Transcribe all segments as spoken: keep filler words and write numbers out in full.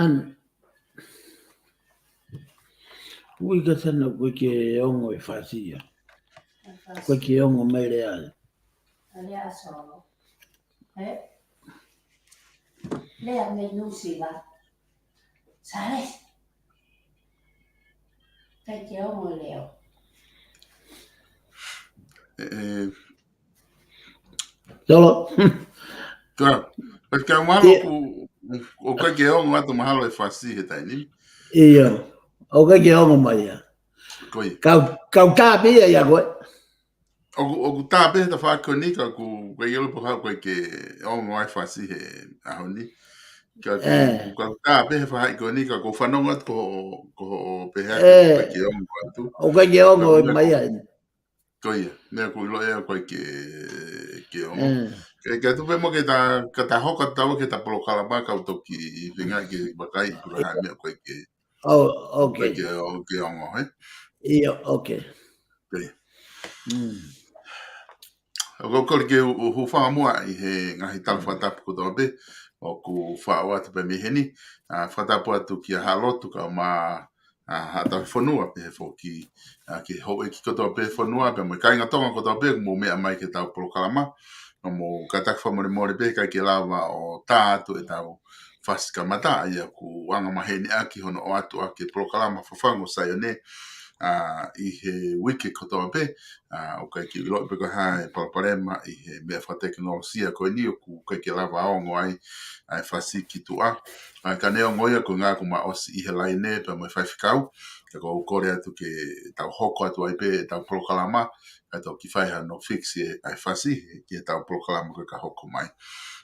An. Ui ka sana ko ke ongo e fasia. Ko ke ongo mai lea. Lea solo. Eh? Lea me nusi la. Sale. Ka ke ongo leo. Eh, Solo. Ka, ka, ka mahalo ʻoku, ʻoku ʻikai ke ongo atu mahalo e fasi he taimi ni. ʻIo. ʻOku ʻikai ke ongo mai ia. Ko ia. Kau, kau tā pē ia ia koe. ʻOku, ʻoku tā pē he tafaʻaki ko eni ka ʻoku, ʻoku ʻikai ke ʻiloʻi pe ko e hā ʻoku ʻikai ke ongo ai fasi he ʻaho ni. Ka ʻoku, ʻoku tā pē he faʻahi ko eni ka ʻoku ou fanongo atu ko, ko hoʻo pehē ʻoku ʻikai ke ongo atu. ʻOku ʻikai ke ongo mai ia. Ko ia, meʻa ʻoku ʻiloʻi ʻoku ʻikai ke, ke ongo. Ke, ke tuʻu pē mo ke ta, ka ta hoko atu ki he ta polokalama ka u toki feinga ke vakai pe ko e hā e meʻa ʻoku ʻikai ke, ʻoku ʻikai ke, ke ongo, he? ʻIo, okay. Ko ia. ʻOku ou kole ke u, u hūfanga muʻa ʻi he ngaahi tala fakatapu kotoa pē ʻoku faʻo atu pē mei heni. ʻA, fakatapu atu kia Haʻalotu kae ʻumaʻā ʻa, Haʻatauhifonua pehē foki, ʻa, ki he houʻeiki kotoa pē fonua, pea mo e kāinga Tonga kotoa pē, mou meʻa mai ki he tau polokalama, ʻo mou kātaki fakamolemole pē, ʻikai ke lava ʻo tā atu e tau fasi kamata, ʻa ia ʻoku anga maheni ʻaki hono ʻoatu ʻaki e polokalama Fafangu ʻo Saione, ʻa, ʻi he uike kotoa pē, ʻa, ʻoku ʻikai ke ʻiloʻi pe ko e hā e palopalema ʻi he meʻa fakatekinolosia ko eni ʻoku ʻikai ke lava ongo ai, ʻa e fasi ki tuʻa. ʻA, ka neongo ia ko e ʻuhinga ʻoku ma ʻosi ʻi he laine pea mo e faifekau. Ka ʻoku ou kole atu ke tau hoko atu ai pē e tau polokalama, ka toki fai hano fix e, ʻa e fasi, ki he tau polokalama ko ē ka hoko mai.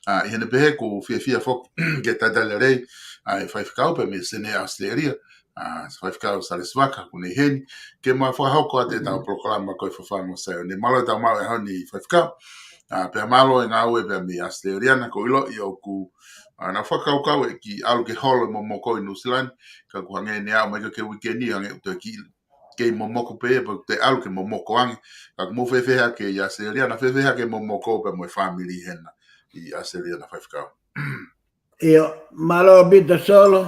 ʻA, ʻi heʻene pehē ʻoku ou fiefia foki ke talitali lelei, ʻa e faifekau pea mei Senē ʻAositelēlia, ʻa, Faifekau Salesi Vaka ʻoku ne ʻi heni, ke ma fakahoko atu e tau polokalama ko e Fafangu ʻo Saione. Mālō e tau maʻu he ʻaho ni faifekau. ʻA, pea mālō e ngāue pea mei ʻAositelēlia na ʻoku ou ʻiloʻi ʻoku, ʻa, nau fakakaukau e kiʻi ʻalu ke holo e momoko ʻi Nuʻusila ni, ka ʻoku hangē ne aʻu mai ko e uike ni, hangē ʻoku toe kiʻi kei momoko pē, pea toe ʻalu ke momoko ange. Ka ʻoku mou fēfē hake ʻi ʻAositelēlia na, fēfē hake momoko pea mo e fāmili hena ʻi ʻAositelēlia na faifekau. ʻIo, mālō ʻaupito Solo,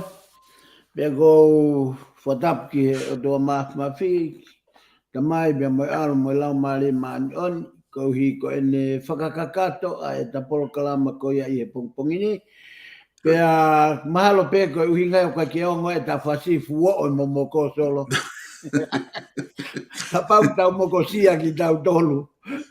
pea ʻoku ou fakatapu ki he ʻOtua Māfimafi, Tamai pea mo e ʻAlo mo e Laumālie Māʻoniʻoni, koeʻuhi ko ʻene fakakakato ʻa e ta polokalama ko ia ʻi he pongipongi ni. Pea mahalo pē ko e ʻuhinga ia ʻoku ʻikai ke ongo e ta fasi fuʻu ʻoʻo e momoko Solo. Kapau tau mokosia kitautolu.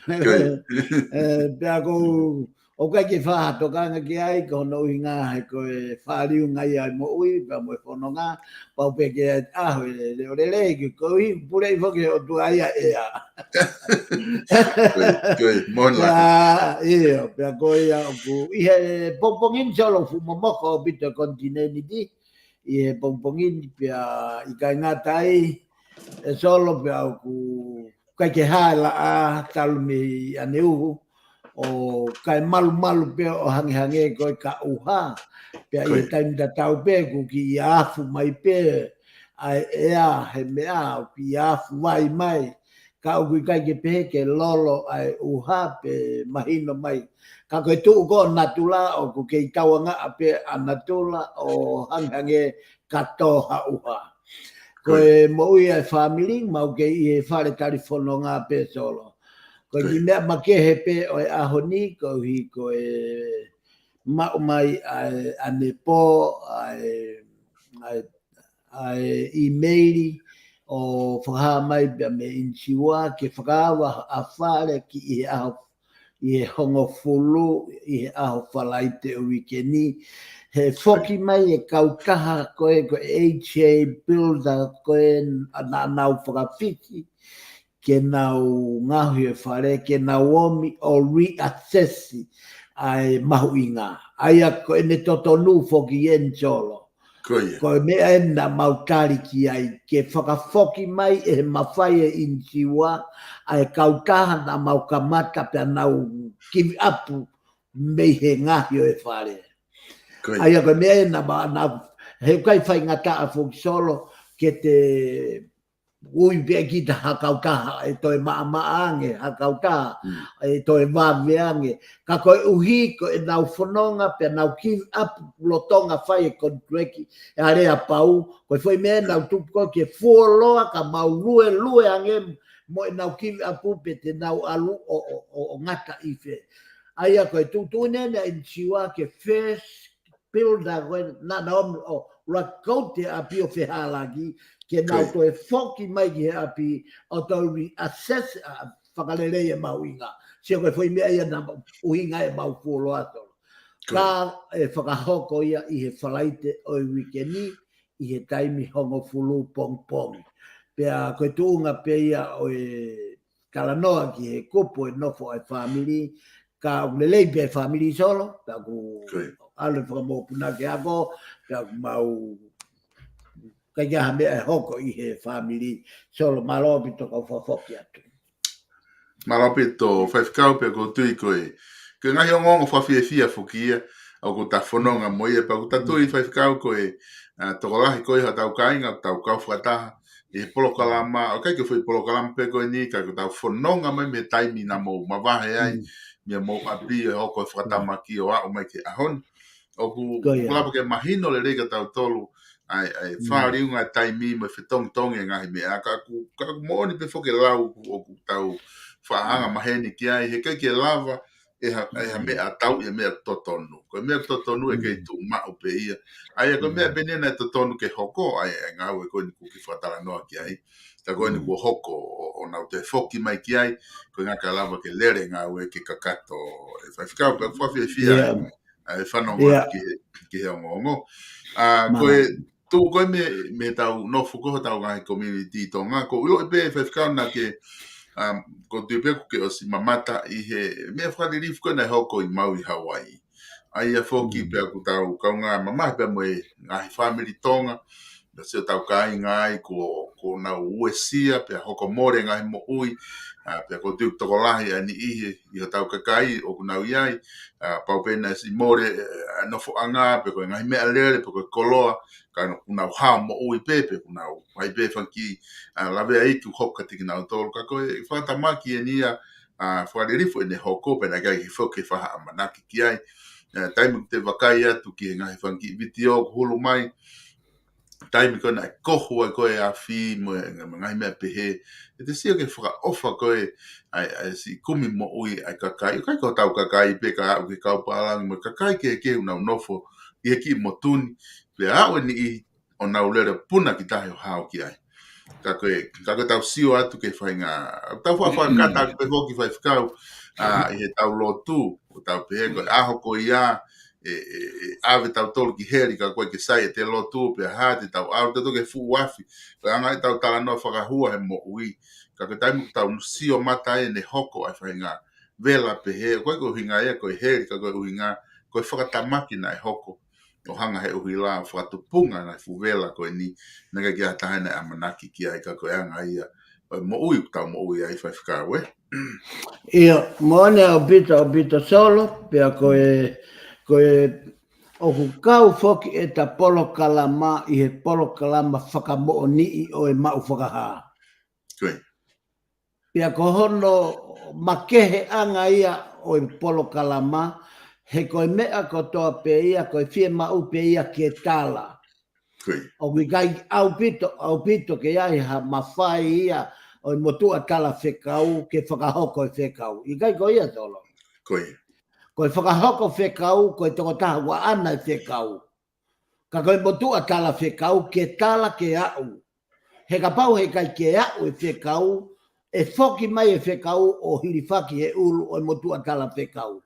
Ē, pea ʻoku ou ʻoku ʻikai ke faʻa tokanga ki ai, ko hono ʻuhinga he ko e fāliunga ia e moʻui, pea mo e fononga, pau pē ke ʻaho e leʻo lelei, ke koeʻuhi, puleʻi foki he ʻOtua ia ʻea. Ko ia, ko ia, moʻoni lahi. Pea, ʻio, pea ko ia ʻoku, ʻi he pongipongi ni Solo fuʻu momoko ʻaupito e konitinēniti, ʻi he pongipongi ni pea ʻikai ngata ai, ʻe Solo pea ʻoku ʻikai ke hā e laʻā talu mei ʻaneuhu, ʻo kae malumalu pē ʻo hangehangē ko e ka ʻuha. Pea ʻi he taimi tatau pē ʻoku kiʻi afu mai pē ʻa e ʻea he meʻa ʻoku kiʻi afu vai mai. Ka ʻoku ʻikai ke pehē ke lolo ʻa e ʻuha pe mahino mai. Ka ko e tuʻu ko ē ʻo natula ʻoku kei tauangaʻa pē ʻa natula ʻo hangehangē ka tō ha ʻuha. Ko e moʻui ʻa e fāmili, mau kei ʻi he fale talifononga pē Solo. Ko e kiʻi meʻa makehe pē ʻo e ʻaho ni, koeʻuhi ko e maʻu mai ʻa e, ʻanepō, ʻa e, ʻa e, ʻa e ʻīmeili ʻo fakahā mai pea mei ʻinisiua ke fakaava ʻa fale ki he ʻaho ʻi he hongofulu ʻi he ʻaho Falaite ʻo e uike ni. He foki mai e kautaha ko ē, ko e H A Builder ko ē naʻa nau fakafisi ke nau ngaohi e fale, ke nau ōmi ʻo reassess ʻa e mahuʻinga. ʻA ia ko ʻene totonu foki eni Solo. Ko e meʻa eni naʻa mau tali ki ai, ke fakafoki mai ʻe he mafai ʻe ʻinisiua ʻa e kautaha naʻa mau kamata pea nau give up mei he ngaohi ʻo e fale. ʻA ia ko e meʻa eni naʻa ma-, naʻa, he ʻikai faingataʻa foki Solo ke te ui pē kita ha kautaha ʻe toe maʻamaʻa ange, ha kautaha ʻe toe vave ange. Ka koeʻuhi ko ʻenau fononga pea nau give up lolotonga fai e konituleki ʻa e Aleapau, ko e foʻi meʻa ʻenau tupu ko ē ke fuoloa ka mau luelue ange mo ʻenau give up pē te nau ʻalu ʻo, ʻo, ʻo, ʻo ngata ʻi fē. ʻA ia ko e tuʻutuʻuni ʻeni ʻa e N G O ke first builder ko ē naʻa nau ō ʻo ʻuluaki kau he ʻapi ʻo fehālaaki ke nau toe foki mai ki he ʻapi ʻo toe reassess ʻa fakalelei e mahuʻinga. Sio ko e foʻi meʻa ia naʻa ʻuhinga e mau fuoloa tolo. Ka ʻe fakahoko ia ʻi he Falaite ʻo e uike ni, ʻi he taimi hongofulu pongipongi. Pea ko e tuʻunga pē ia ʻo e talanoa ki he kupu e nofo ʻa e fāmili, ka ʻoku lelei pē e fāmili Solo, pea ʻoku ʻalu e fakamokopuna ke ako, pea ʻoku mau ʻikai ke ʻi ai ha meʻa ʻe hoko ʻi he fāmili Solo, mālō ʻaupito kau fakafoki atu. Mālō ʻaupito Faifekau, pea ʻoku ou tui ko e, ko e ngaahi ongoongo fakafiefia foki ia ʻoku ta fononga mo ia, pea ʻoku ta tui Faifekau ko e, ʻa, tokolahi ko ē hotau kāinga, tau kau fakataha ʻi he polokalama, ʻoku ʻikai ko e foʻi polokalama pē ko eni, ka ko ʻetau fononga mai mei he taimi naʻa mou mavahe ai mei hoʻomou ʻapi ʻo hoko e fakatamaki ʻo aʻu mai ki he ʻaho ni. ʻOku, ʻoku lava ke mahino lelei kia tautolu ʻa e, ʻa e fāliunga e taimi mo e fetongitongi e ngaahi meʻa. Ka ʻoku, ka ʻoku moʻoni pē foki e lau ʻoku, ʻoku tau faʻa anga maheni ki ai, he ʻikai ke lava ʻe ha, ʻe ha meʻa tau ʻi he meʻa totonu. Ko e meʻa totonu ʻe kei tuʻu maʻu pē ia. ʻA ia ko e meʻa pē eni naʻe totonu ke hoko, ʻa e, ʻa e ngāue ko eni ʻoku ke fakatalanoa ki ai. Ka ko eni kuo hoko ʻo, ʻo nau toe foki mai ki ai, ko e ʻikai ke lava ke lele ngāue ke kakato e Faifekau, pea ʻoku fakafiefia ʻa e fanongo atu ki he, ki he ongoongo. ʻA, ko e tuʻu ko ē mei, mei heʻetau nofo ko ē hotau ngaahi community Tonga, ʻoku ou ʻiloʻi pē Faifekau naʻa ke, um, ʻoku ou tui pē kuo ke ʻosi mamata ʻi he meʻa fakalilifu ko ē naʻe hoko ʻi Maui, Hawaii. ʻA ia foki pea ʻoku tau kaungā mamahi pea mo e ngaahi fāmili Tonga, naʻe siʻi ʻetau kāinga ai kuo, kuo nau uesia, pea hoko mole ngaahi moʻui, ʻa, pea ʻoku ou tui ʻoku tokolahi ʻa e niʻihi ʻi hotau kakai ʻoku nau ʻi ai, ʻa, pau pē naʻe siʻi mole, ʻa, nofoʻanga, pe ko e ngaahi meʻalele, pe ko e koloa, ka ʻoku nau hao moʻui pē, pe ʻoku nau ʻi ai pē fanga kiʻi, ʻa, laveaiki ʻoku hoko kiate kinautolu, ka ko e fakatamaki eni ia, ʻa, fakalilifu ʻene hoko, pea naʻe ʻikai ke foki ke fakaʻamanaki ki ai. ʻA, taimi ʻoku te vakai atu ki he ngaahi fanga kiʻi vitiō ʻoku hulu mai, taimi ko ē naʻe kohu ai ko ē afi mo e, mo e ngaahi meʻa pehē. ʻE te sio ki he fakaʻofa ko ē ʻa e, ʻa e siʻi kumi moʻui ʻa e kakai. ʻIkai ko hotau kakai pē ka aʻu ki he kau pālangi mo e kakai kehekehe ʻoku nau nofo ʻi he kiʻi motu ni. Pea aʻu e niʻihi ʻo nau lele puna ki tahi ʻo hao ki ai. Ka ko e, ka ko ʻetau sio atu ki he faʻahinga, tau faʻa fakakata atu pē foki Faifekau, ʻa, ʻi heʻetau lotu, ʻoku tau pehē ko e ʻaho ko ia, ʻe, ʻe, ʻe ʻave tautolu ki heli ka ʻoku ʻikai ke sai ʻete lotu, pea hā te tau ʻalu tautolu ki he fuʻu afi, ko e anga ʻetau talanoa fakahua he moʻui. Ka ko e taimi ʻoku tau sio mata ai ʻene hoko ʻa e faʻahinga vela pehē, ʻoku ʻikai ko e ʻuhinga ia ko e heli, ka ko e ʻuhinga, ko e fakatamaki naʻe hoko ʻo hanga he ʻuhila ʻo fakatupunga e ngaahi fuʻu vela ko eni, naʻe ʻikai ke ʻi ai ha taha naʻe ʻamanaki ki ai, ka ko e anga ia ʻo e moʻui ʻoku tau moʻui ai Faifekau, ē? ʻIo, moʻoni ʻaupito, ʻaupito Solo, pea ko e, ko e ʻoku kau foki ʻeta polokalama ʻi he polokalama fakamoʻoniʻi ʻo e maʻu fakahā. Ko ia. Pea ko hono makeheʻanga ia ʻo e polokalama, he ko e meʻa kotoa pē ia, ko e fiemaʻu pē ia ke tala. Ko ia. ʻOku ʻikai ʻaupito, ʻaupito ke ʻi ai ha mafai ia ʻo e motuʻa talafekau ke fakahoko e fekau. ʻIkai ko ia Solo? Ko ia. Ko e fakahoko fekau, ko e tokotaha ʻoku ʻaʻana e fekau. Ka ko e motuʻa talafekau ke tala ke aʻu. He kapau he ʻikai ke aʻu e fekau, ʻe foki mai e fekau ʻo hilifaki he ʻulu ʻo e motuʻa talafekau.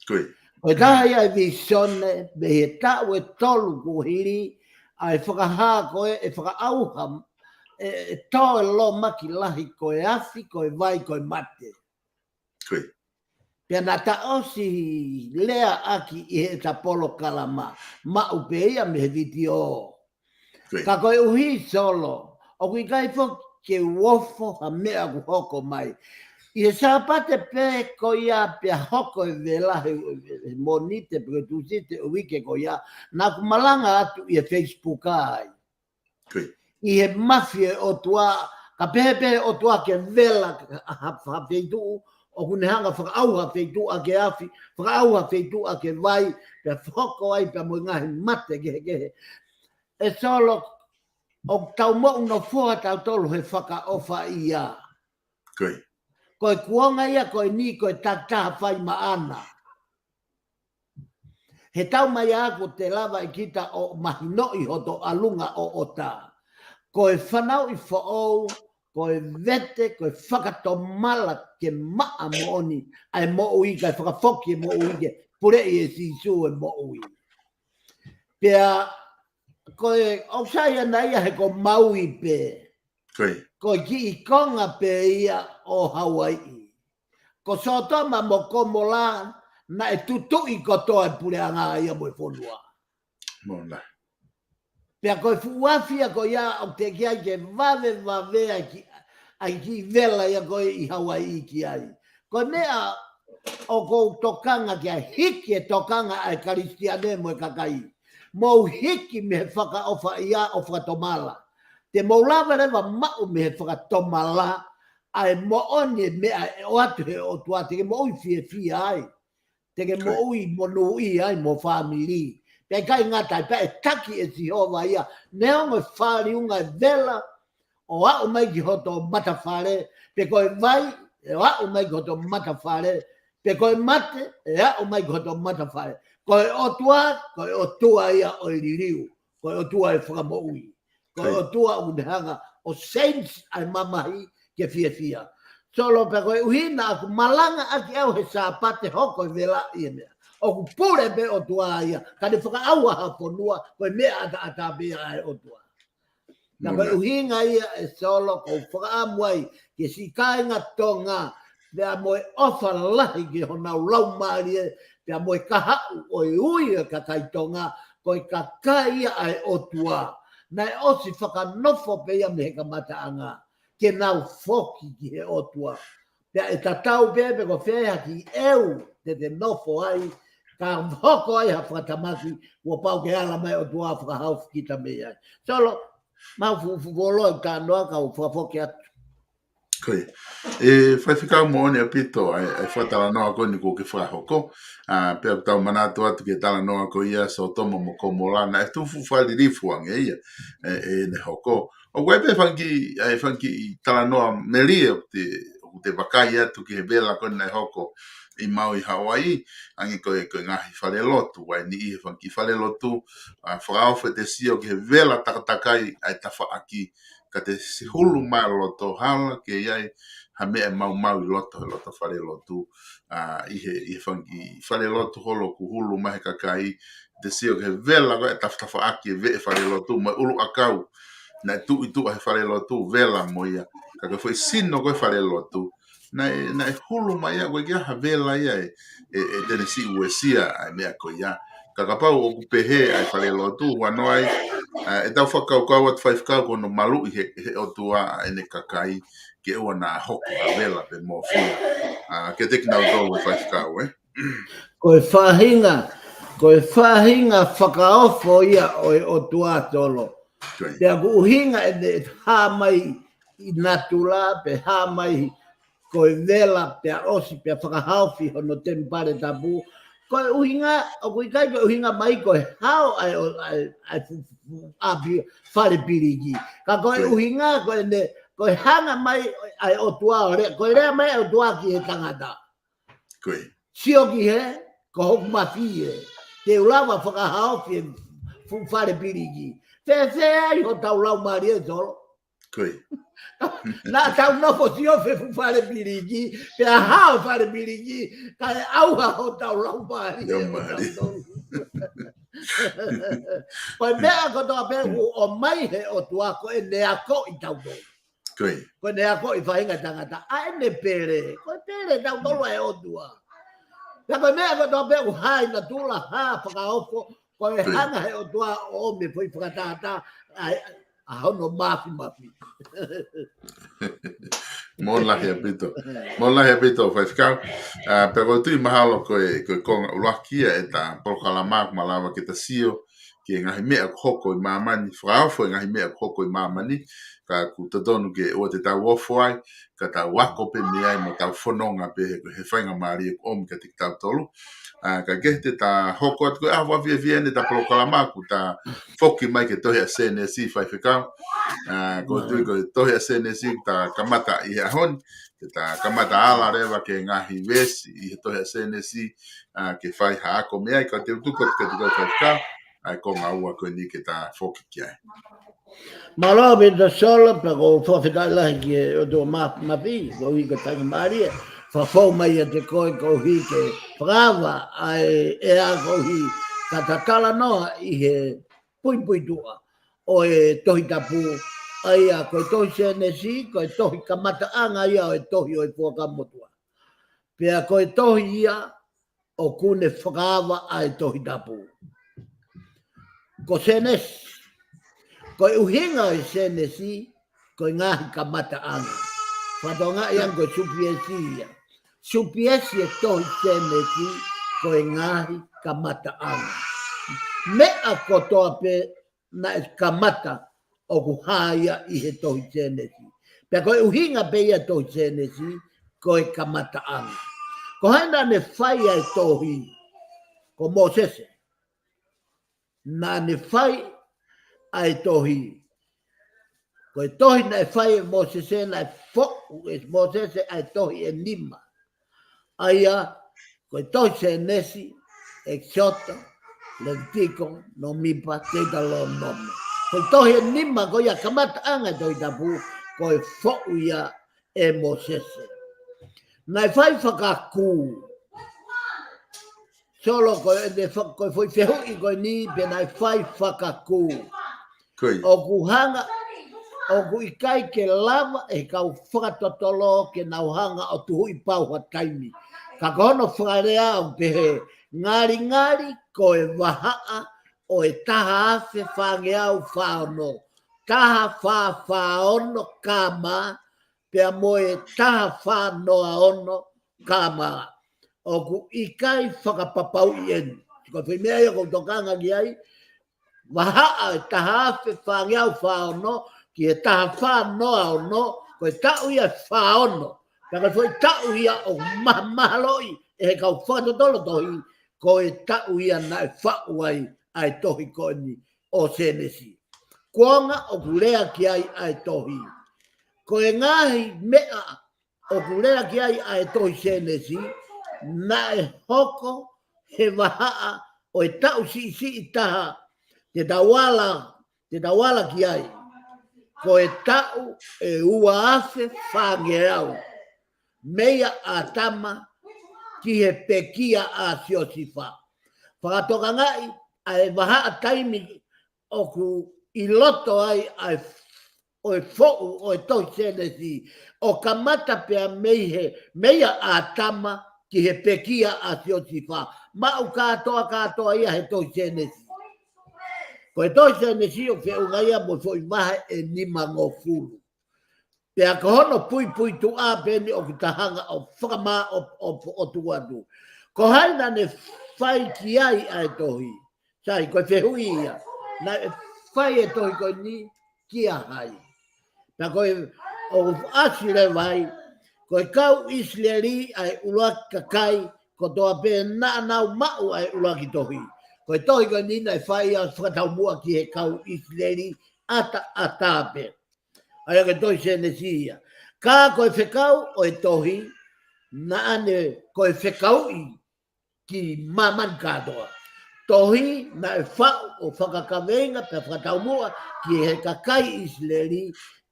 Ko ia. Ko e taha ia e visone, mei he taʻu ʻe tolu kuo hili, ʻa e fakahā ko ē, ʻe fakaʻauha, ʻe, ʻe tō e lōmaki lahi ko e afi, ko e vai, ko e mate. Ko ia. Pea naʻa ta ʻosi leaʻaki ʻi heʻeta polokalama, maʻu pē ia mei he vitiō. Ko ia. Ka koeʻuhi Solo, ʻoku ʻikai foki ke u ofo ha meʻa ʻoku hoko mai. ʻI he Sāpate pē ko ia pea hoko e vela he, he Mōnite pe ko e Tūsite ʻo e uike ko ia, naʻa ku malanga atu ʻi he Facebook ai. Ko ia. ʻI he mafi e ʻOtua, Ka pehē pē ʻOtua ke vela ha, ha feituʻu, ʻoku ne hanga fakaʻauha feituʻu ʻa ke afi, fakaʻauha feituʻu ʻa ke vai, pea hoko ai pea mo e ngaahi mate kehekehe. ʻE Solo, ʻoku tau moʻunofoa tautolu he fakaʻofaʻia. Ko e kuonga ia ko eni ko e takitaha fai maʻana. He tau mai aku te lava ʻe kita ʻo mahinoʻi hoto ʻalunga ʻo ʻota. Ko e fanauʻi foʻou, ko e vete, ko e fakatomala ke maʻa moʻoni ʻa e moʻui, kae fakafoki e moʻui ke puleʻi ʻe Sīsū e moʻui. Pea ko e ʻoku sai ana ia he ko maui pē. Ko e kiʻi konga pē ia ʻo Hauaiʻi. Ko Sotoma mo Komola naʻe tutuʻi kotoa e puleʻanga ia mo e fonua. Pea ko e fuʻu afi ia ko ia ʻoku teʻeki ai ke vavevave ai ki, ai ki vela ia ko ē ʻi Hauaiʻi ki ai. Ko e meʻa ʻoku ou tokanga ki ai, hiki e tokanga ʻa e Kalisitiane mo e kakai. Mou hiki mei he fakaʻofaʻia ʻo fakatomala. Te mou lava leva maʻu mei he fakatomala ʻa e moʻoni e meʻa ʻe ʻoatu he ʻOtua te ke moʻui fiefia ai. Te ke moʻui monūʻia ai mo fāmili. Pea ʻikai ngata ai pea ʻe taki ʻe Sihova ia. Neongo e fāliunga e vela, ʻo aʻu mai ki hoto matafale, pe ko e vai, ʻe aʻu mai ki hoto matafale, pe ko e mate, ʻe aʻu mai ki hoto matafale. Ko e ʻOtua, ko e ʻOtua ia ʻo e liliu, ko e ʻOtua e fakamoʻui. Ko e ʻOtua ʻoku ne hanga ʻo change ʻa e mamahi ke fiefia. Solo pea ko e ʻuhinga ʻaku malanga ʻaki au he Sāpate hoko e vela ʻi he meʻa. ʻOku pule pē ʻOtua ia, ka ne fakaʻauha ha fonua, ko e meʻa ʻataʻatā pē ia ʻa e ʻOtua. Na ko e ʻuhinga ia ʻe Solo ʻoku ou fakaʻamu ai ke siʻi kāinga Tonga, pea mo e ʻofa lahi ki honau laumālie, pea mo e kahaʻu ʻo e ui ʻo e kakai Tonga, ko e kakai ia ʻa e ʻOtua. Naʻe ʻosi fakanofo pē ia mei he kamataʻanga, ke nau foki ki he ʻOtua. Pea ʻe tatau pē pe ko fē ha kiʻi ʻeu te te nofo ai, ka hoko ai ha fakatamaki, kuo pau ke ala mai ʻOtua fakahaofi kita mei ai. Solo, mau fuʻu fuʻu volo e talanoa kau fakafoki atu. Ko ia. ʻE Faifekau, moʻoni ʻaupito ʻa e, ʻa e fakatalanoa ko eni kuo ke fakahoko. ʻA, pea ʻoku tau manatu atu ki he talanoa ko ia Sotoma mo Komola, naʻe tuʻu fuʻu fakalilifu ange ia ʻe, ʻene hoko. ʻOku ʻi ai pē fanga kiʻi, ʻa e fanga kiʻi talanoa melie ʻoku te, ʻoku te vakai atu ki he vela ko eni naʻe hoko ʻi Maui, Hauaiʻi, hangē ko e, ko e ngaahi falelotu, ʻa e niʻihi he fanga kiʻi falelotu, ʻa, fakaofo ʻete sio ki he vela takatakai ʻa e tafaʻaki, ka te sihulu mai loto hala ke ʻi ai ha meʻa ʻe maumau ʻi loto, he loto falelotu, ʻa, ʻi he, ʻi he fanga kiʻi falelotu holo ʻoku hulu mai he kakai, te sio ki he vela ko e tafatafaʻaki e veʻe falelotu, mo e ʻuluʻakau naʻe tuʻu ʻi tuʻa he falelotu, vela mo ia. Ka ko e foʻi sino ko e falelotu, naʻe, naʻe hulu mai ia, ʻoku ʻikai ha vela ia ʻe, ʻe, ʻe te ne siʻi uesia ʻa e meʻa ko ia. Ka kapau ʻoku pehē ʻa e falelotu, huanoa ai, ʻa, ʻetau fakakaukau atu Faifekau ko hono maluʻi he, he ʻOtua ʻa ʻene kakai, ke ʻoua naʻa hoko ha vela pe mōfia. ʻA, kiate kinautolu ʻe Faifekau, ē? Ko e faʻahinga, ko e faʻahinga fakaofo ia ʻo e ʻOtua, Solo. Ko ia. Pea ʻoku ʻuhinga ʻene hā mai ʻi natula, pe hā mai ko e vela, pea ʻosi, pea fakahaofi hono temipale tapu. Ko e ʻuhinga, ʻoku ʻikai ko e ʻuhinga mai ko e hao ʻa e, ʻa e, ʻa e fu-, fu-, ʻapi fale piliki. Ka ko e, ko ia, ʻuhinga, ko ʻene, ko e hanga mai ʻa e ʻOtua ʻo lea, ko e lea mai ʻa e ʻOtua ki he tangata. Ko ia. Sio ki hē, ko hoku mafi ē. Te u lava fakahaofi e fuʻu fale piliki. Fēfē ai hotau laumālie, Solo? Ko ia. Naʻa tau nofo sio he fuʻu fale piliki, pea hao fale piliki, kae ʻauha hotau laumālie. Laumālie. Ko e meʻa kotoa pē ʻoku ʻomai he ʻOtua ko ʻene akoʻi tautolu. Ko ia. Ko ʻene akoʻi faʻahinga tangata, ʻa ʻene pele, ko e pele tautolu ʻa e ʻOtua. Pea ko e meʻa kotoa pē ʻoku hā ʻi natula, hā fakaofo, ko e, ko ia, hanga he ʻOtua ʻo ʻomi e foʻi fakatātā ʻa, ʻa hono mafimafi. Moʻoni lahi ʻaupito. Moʻoni lahi ʻaupito, Faifekau. ʻA, pea ʻoku ou tui mahalo ko e, ko e konga ʻuluaki ia ʻeta polokalama ʻoku malava ke ta sio ki he ngaahi meʻa ʻoku hoko ʻi māmani, fakaofo e ngaahi meʻa ʻoku hoko ʻi māmani, ka ʻoku totonu ke ʻoua te tau ofo ai, ka tau ako pē mei ai mo tau fononga pē he, he faingamālie ʻoku ʻomi kiate kitautolu. ʻA, ka ke te ta hoko atu ko e ʻaho fiefia ʻeni ʻeta polokalama ʻoku ta foki mai ki he tohi ʻa Sēnesi, faifekau. ʻA, ko e tui ko e tohi ʻa Sēnesi ʻoku ta kamata ʻi he ʻaho ni, ke ta kamata ala leva ki he ngaahi veesi ʻi he tohi ʻa Sēnesi, ʻa, ke fai ha ako mei ai, ka te u tuku atu kiate koe faifekau, ʻa e konga ua ko eni ke ta foki ki ai. Mālō Pita Solo, pea ʻoku ou fakafetaʻi lahi ki he ʻOtua Mā-, Māfimafi, koeʻuhi ko e faingamālie, fakafou mai ʻiate koe koeʻuhi ke fakaava ʻa e ʻea koeʻuhi ka ta talanoa ʻi he puipuituʻa ʻo e Tohi Tapu, ʻa ia ko e tohi Sēnesi, ko e tohi kamataʻanga ia ʻo e tohi ʻo e Fuakava Motuʻa. Pea ko e tohi ia ʻoku ne fakaava ʻa e Tohi Tapu. Ko Sēnesi, ko e ʻuhinga ʻo e Sēnesi, ko e ngaahi kamataʻanga. Fakatokangaʻi ange ko e supiesi ia. Supiesi e tohi Sēnesi, ko e ngaahi kamataʻanga. Meʻa kotoa pē naʻe kamata ʻoku hā ia ʻi he tohi Sēnesi. Pea ko e ʻuhinga pē ia tohi Sēnesi, ko e kamataʻanga. Ko hai naʻa ne fai ʻa e tohi? Ko Mōsese. Naʻa ne fai ʻa e tohi. Ko e tohi naʻe fai ʻe Mōsese, naʻe foʻu ʻe Mōsese ʻa e tohi ʻe nima. ʻA ia, ko e tohi Sēnesi, ʻEkisoto, Levitiko, Nōmipa, Teutalōnome. Ko e tohi ʻe nima ko ia kamataʻanga e Tohi Tapu, ko e foʻu ia ʻe Mōsese. Naʻe fai fakakū. Solo ko e, ne fa-, ko e foʻi fehuʻi ko eni pē naʻe fai fakakū. Ko ia. ʻOku hanga, ʻoku ʻikai ke lava ʻe he kau fakatotolo ke nau hanga ʻo tuhuʻi pau ha taimi. Ka ko hono fakalea ʻoku pehē, ngalingali ko e vahaʻa ʻo e taha afe fāngeau fā ono, taha fā fā ono K.M., pea mo e taha fā noa ono K.M. ʻOku ʻikai fakapapauʻi eni. Ko e foʻi meʻa ia ʻoku ou tokanga ki ai, vahaʻa e taha afe fāngeau fā ono ki he taha fā noa ono, ko e taʻu ia fā ono. Pea ko e foʻi taʻu ia ʻoku mahamahaloʻi ʻe he kau fakatotolo tohi, ko e taʻu ia naʻe faʻu ai ʻa e tohi ko eni ʻo Sēnesi. Kuonga ʻoku lea ki ai ʻa e tohi. Ko e ngaahi meʻa ʻoku lea ki ai ʻa e tohi Sēnesi, naʻe hoko he vahaʻa ʻo e taʻu siʻisiʻi taha, te tau ala, te tau ala ki ai. Ko e taʻu ʻe ua afe fāngeau, meia ʻĀtama ki he pekia ʻa Siosifa. Fakatokangaʻi ʻa e vahaʻa taimi ʻoku ʻi loto ai ʻa e, ʻo e foʻu ʻo e tohi Sēnesi, ʻo kamata pea mei he, meia ʻĀtama ki he pekia ʻa Siosifa. Maʻu kātoa kātoa ia he tohi Sēnesi. Ko e tohi Sēnesi ʻoku feʻunga ia mo e foʻi vahe ʻe nimangofulu. Pea ko hono puipuituʻa pē eni ʻoku ta hanga ʻo fakamā ʻo, ʻo, ʻo tuku atu. Ko hai naʻa ne fai ki ai ʻa e tohi? Sai, ko e fehuʻi ia. Naʻe fai e tohi ko eni kia hai? Pea ko e, ʻoku ʻasi leva ai, ko e kau ʻIsileli ʻa e ʻuluaki kakai kotoa pē naʻa nau maʻu ʻa e ʻuluaki tohi. Ko e tohi ko eni naʻe fai ʻo fakataumuʻa ki he kau ʻIsileli ʻataʻatā pē. ʻA ia ko e tohi Sēnesi ia. Ka ko e fekau ʻo e tohi, naʻa ne ko e fekauʻi ki māmani kātoa. Tohi naʻe faʻu ʻo fakakaveinga pea fakataumuʻa ki he kakai ʻIsileli,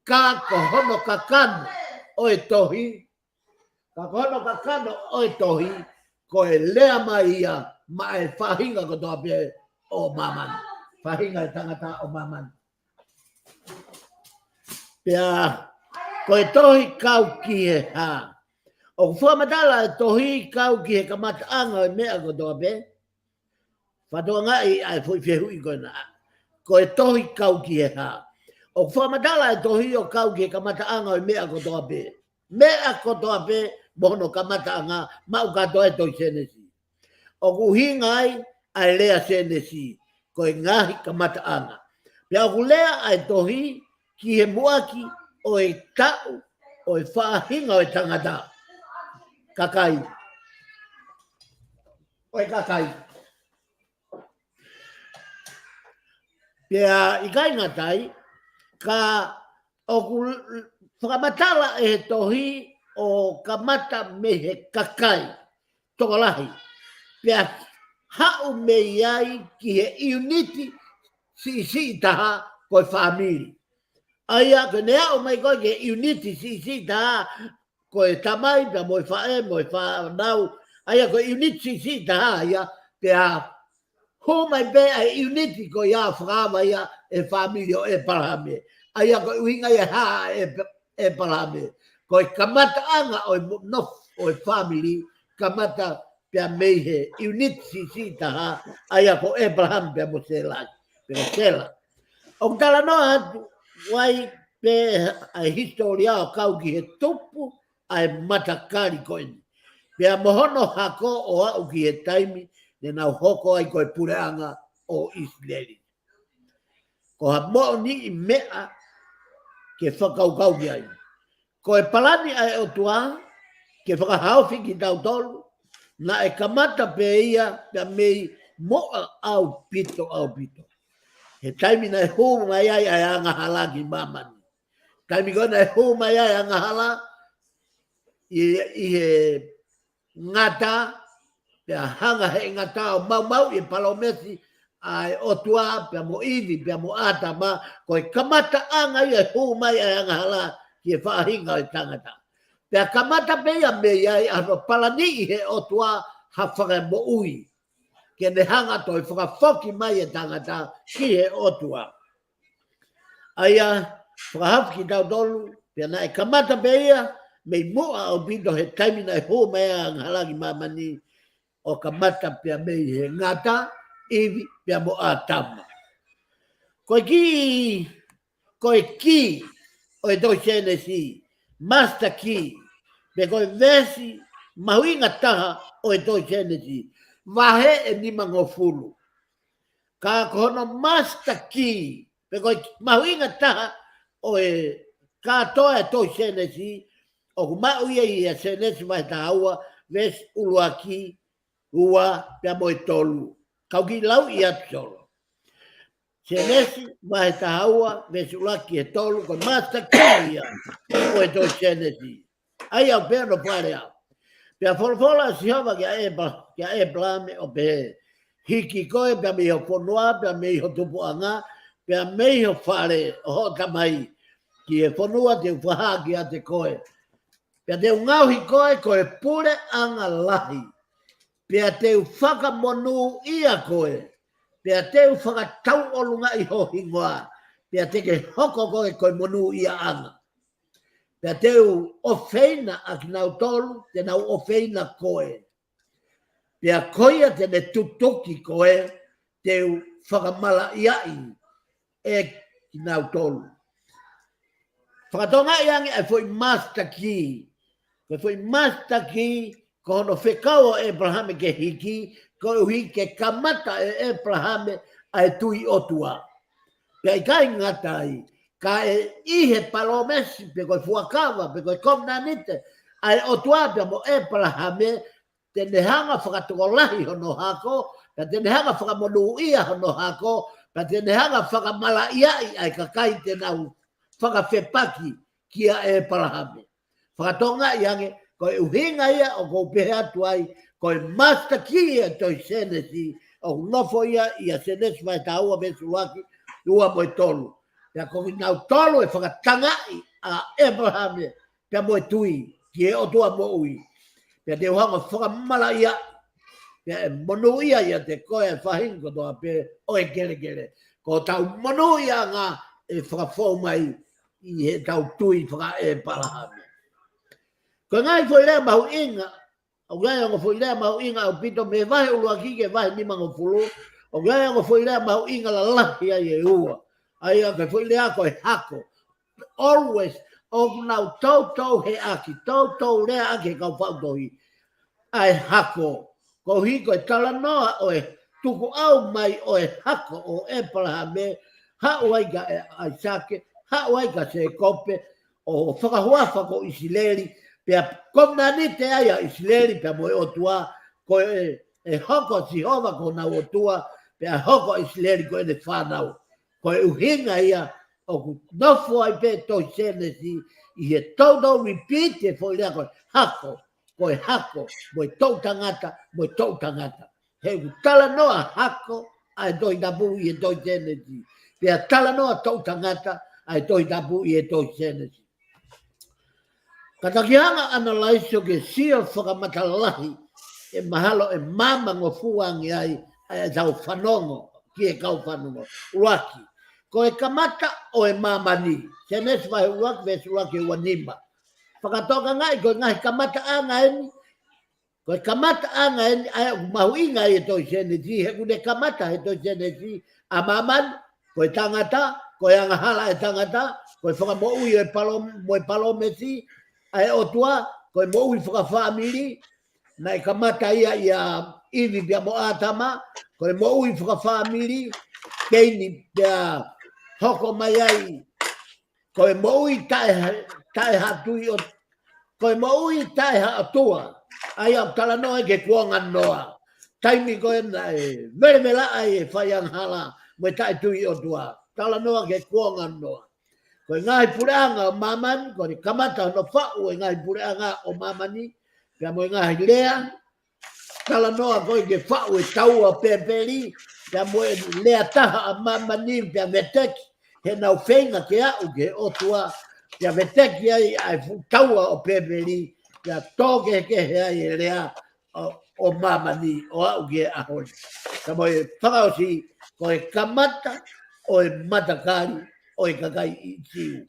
ka ko hono kakano ʻo e tohi, ka ko hono kakano ʻo e tohi, ko e lea mai ia maʻa e faʻahinga kotoa pē ʻo māmani. Faʻahinga e tangata ʻo māmani. Pea, ko e tohi kau ki he hā? ʻOku fakamatala e tohi kau ki he kamataʻanga ʻo e meʻa kotoa pē. Fakatokangaʻi ʻa e foʻi fehuʻi ko ena. Ko e tohi kau ki he hā? ʻOku fakamatala e tohi ʻo kau ki he kamataʻanga ʻo e meʻa kotoa pē. Meʻa kotoa pē mo hono kamataʻanga, maʻu kātoa e tohi Sēnesi. ʻOku ʻuhinga ai ʻa e lea Sēnesi, ko e ngaahi kamataʻanga. Pea ʻoku lea ʻa e tohi ki he muʻaki ʻo e taʻu ʻo e faʻahinga ʻo e tangata. Kakai. ʻO e kakai. Pea ʻikai ngata ai, ka ʻoku fakamatala ʻe he tohi ʻo kamata mei he kakai tokolahi. Pea haʻu mei ai ki he ʻiuniti siʻisiʻi taha ko e fāmili. ʻA ia ko ʻene aʻu mai ko ē ki he ʻiuniti siʻisiʻi taha ko e tamai, pea mo e faʻē, mo e fānau. ʻA ia ko e ʻiuniti siʻisiʻi taha ia, pea hū mai pē ʻa e ʻiuniti ko ia fakaava ia ʻe he fāmili ʻo ʻĒpalahame. ʻA ia ko e ʻuhinga ia ʻa ʻĒ-, ʻĒpalahame. Ko e kamataʻanga ʻo e mo-, nofo ʻo e fāmili, kamata pea mei he ʻiuniti siʻisiʻi taha, ʻa ia ko ʻĒpalahame pea mo Sela, pea mo Sela. ʻOku talanoa atu ai pē ʻa e hisitōlia ʻo kau ki he tupu ʻa e matakali ko eni. Pea mo hono hako ʻo aʻu ki he taimi ne nau hoko ai ko e puleʻanga ʻo ʻIsileli. Ko ha moʻoniʻi meʻa ke fakakaukau ki ai. Ko e palani ʻa e ʻOtua ke fakahaofi kitautolu, naʻe kamata pē ia pea mei muʻa ʻaupito, ʻaupito. He taimi naʻe hū mai ai ʻa e angahala ki māmani. Taimi ko ē naʻe hū mai ai ʻa e angahala ʻi, ʻi he ngata, pea hanga ʻe he ngata ʻo maumauʻi e palōmesi ʻa e ʻOtua pea mo ʻIvi, pea mo ʻĀtama, ko e kamataʻanga ia e hū mai ʻa e angahala ki he faʻahinga ʻo e tangata. Pea kamata pē ia mei ai ʻa hono palaniʻi ʻe he ʻOtua ha fakamoʻui, ke ne hanga ʻo toe fakafoki mai e tangata ki he ʻOtua. ʻA ia, fakahaofi kitautolu, pea naʻe kamata pē ia mei muʻa ʻaupito he taimi naʻe hū mai ai ʻa e angahala ki māmani, ʻo kamata pē ia mei he ngata, ʻIvi, pea mo ʻĀtama. Ko e kī, ko e kī ʻo e tohi Sēnesi, master key, pe ko e veesi mahuʻinga taha ʻo e tohi Sēnesi, vahe ʻe nimangofulu. Ka ko hono master key, pe ko e mahuʻinga taha ʻo e kātoa e tohi Sēnesi, ʻoku maʻu ia ʻia Sēnesi vahe taha ua, veesi ʻuluaki, ua, pea mo e tolu. Kau kiʻi lauʻi atu Solo. Sēnesi vahe taha ua, veesi ʻuluaki ki he tolu, ko e master key ia ʻo e tohi Sēnesi. ʻA ia ʻoku pehē hono fakalea. Pea folofola ʻa Sihova kia ʻĒpa-, kia ʻĒpalahame ʻo pehē, Hiki koe pea mei ho fonua, pea mei ho tupuʻanga, pea mei ho fale ʻo hoʻo tamai, ki he fonua te u fakahā kiate koe. Pea te u ngaohi koe ko e puleʻanga lahi. Pea te u fakamonūʻia koe. Pea te u fakatauʻolungaʻi ho hingoa. Pea te ke hoko koe ko e monūʻiaʻanga. Pea te u ʻofeina ʻa kinautolu te nau ʻofeina koe. Pea ko ia te ne tutuki koe, te u fakamalaʻiaʻi ʻe kinautolu. Fakatokangaʻi ange ʻa e foʻi master key. Ko e foʻi master key, ko hono fekau ʻo ʻĒpalahame ke hiki, koeʻuhi ke kamata ʻe ʻĒpalahame ʻa e tui ʻOtua. Pea ʻikai ngata ai, ka ʻe ʻi he palōmesi, pe ko e fuakava, pe ko e kovinānite ʻa e ʻOtua pea mo ʻĒpalahame, te ne hanga fakatokolahi hono hako, pea te ne hanga fakamonūʻia hono hako, pea te ne hanga fakamalaʻiaʻi ʻa e kakai te nau fakafepaki kia ʻĒpalahame. Fakatokangaʻi ange, ko e ʻuhinga ia ʻoku ou pehē atu ai, ko e master key ia ʻo e tohi Sēnesi, ʻoku nofo ia ʻia Sēnesi vahe taha ua veesi ʻuluaki, ua mo e tolu. Pea ko kinautolu ʻe fakatangaʻi ʻa ʻĒpalahame, pea mo e tui, ki he ʻOtua moʻui. Pea te u hanga fakamalaʻia, pea ʻe monūʻia ʻiate koe ʻa e faʻahinga kotoa pē ʻo e kelekele. Ko hotau monūʻiaʻanga ʻe fakafou mai ʻi heʻetau tui fakaʻĒpalahame. Ko e ngaahi foʻi lea mahuʻinga, ʻoku ʻi ai e ongo foʻi lea mahuʻinga ʻaupito mei he vahe ʻuluaki ki he vahe nimangofulu, ʻoku ʻi ai e ongo foʻi lea mahuʻinga lalahi ai ʻe ua. ʻA ia ko e foʻi lea ko e hako. Always, ʻoku nau toutou heʻaki, toutou leaʻaki ʻe he kau faʻu tohi ʻa e hako. Koeʻuhi ko e talanoa ʻo e tukuʻau mai ʻo e hako ʻo ʻĒpalahame, haʻu ai kia ʻAisake, haʻu ai kia Sēkope, ʻo fakahuafa ko ʻIsileli, pea kovinānite ai ʻa ʻIsileli pea mo e ʻOtua, ko e, ʻe hoko ʻa Sihova ko honau ʻOtua, pea hoko ʻa ʻIsileli ko ʻene fānau. Ko e ʻuhinga ia ʻoku nofo ai pē tohi Sēnesi ʻi he toutou repeat e foʻi lea ko e hako, ko e hako, mo e toʻutangata, mo e toʻutangata. He ʻoku talanoa hako ʻa e Tohi Tapu ʻi he tohi Sēnesi. Pea talanoa toʻutangata ʻa e Tohi Tapu ʻi he tohi Sēnesi. Ka ta kiʻi hanga ʻo analyze ʻo ke sio fakamatalahi, ʻe mahalo ʻe maama ngofua ange ai ʻa e tau fanongo, ki he kau fanongo. ʻUluaki, ko e kamata ʻo e māmani. Sēnesi vahe ʻuluaki, veesi ʻuluaki ua nima. Fakatokangaʻi ko e ngaahi kamataʻanga eni, ko e kamataʻanga eni ʻa e ʻoku mahuʻinga ai e tohi Sēnesi, he ʻoku ne kamata he tohi Sēnesi ʻa māmani, ko e tangata, ko e angahala ʻa e tangata, ko e fakamoʻui ʻo e palō-, mo e palōmesi ʻa e ʻOtua, ko e moʻui fakafāmili, naʻe kamata ia ʻia ʻIvi pea mo ʻĀtama, ko e moʻui fakafāmili, Keini pea hoko mai ai, ko e moʻui taʻe ha-, taʻe ha tui ʻo, ko e moʻui taʻe ha ʻOtua, ʻa ia ʻoku talanoa ki he kuonga Noa. Taimi ko ē naʻe velavela ai e fai angahala mo e taʻe tui ʻOtua. Talanoa ki he kuonga Noa. Ko e ngaahi puleʻanga ʻo māmani, ko ʻene kamata hono faʻu e ngaahi puleʻanga ʻo māmani, pea mo e ngaahi lea, talanoa ko ē ki he faʻu e taua ʻo Pēpeli, pea mo e lea taha ʻa māmani pea veteki, he nau feinga ke aʻu ki he ʻOtua, pea veteki ai ʻa e fuʻu taua ʻo Pēpeli, pea tō kehekehe ai e lea ʻo, ʻo māmani ʻo aʻu ki he ʻaho ni. Ka mo e fakaʻosi, ko e kamata ʻo e matakali ʻo e kakai Siu.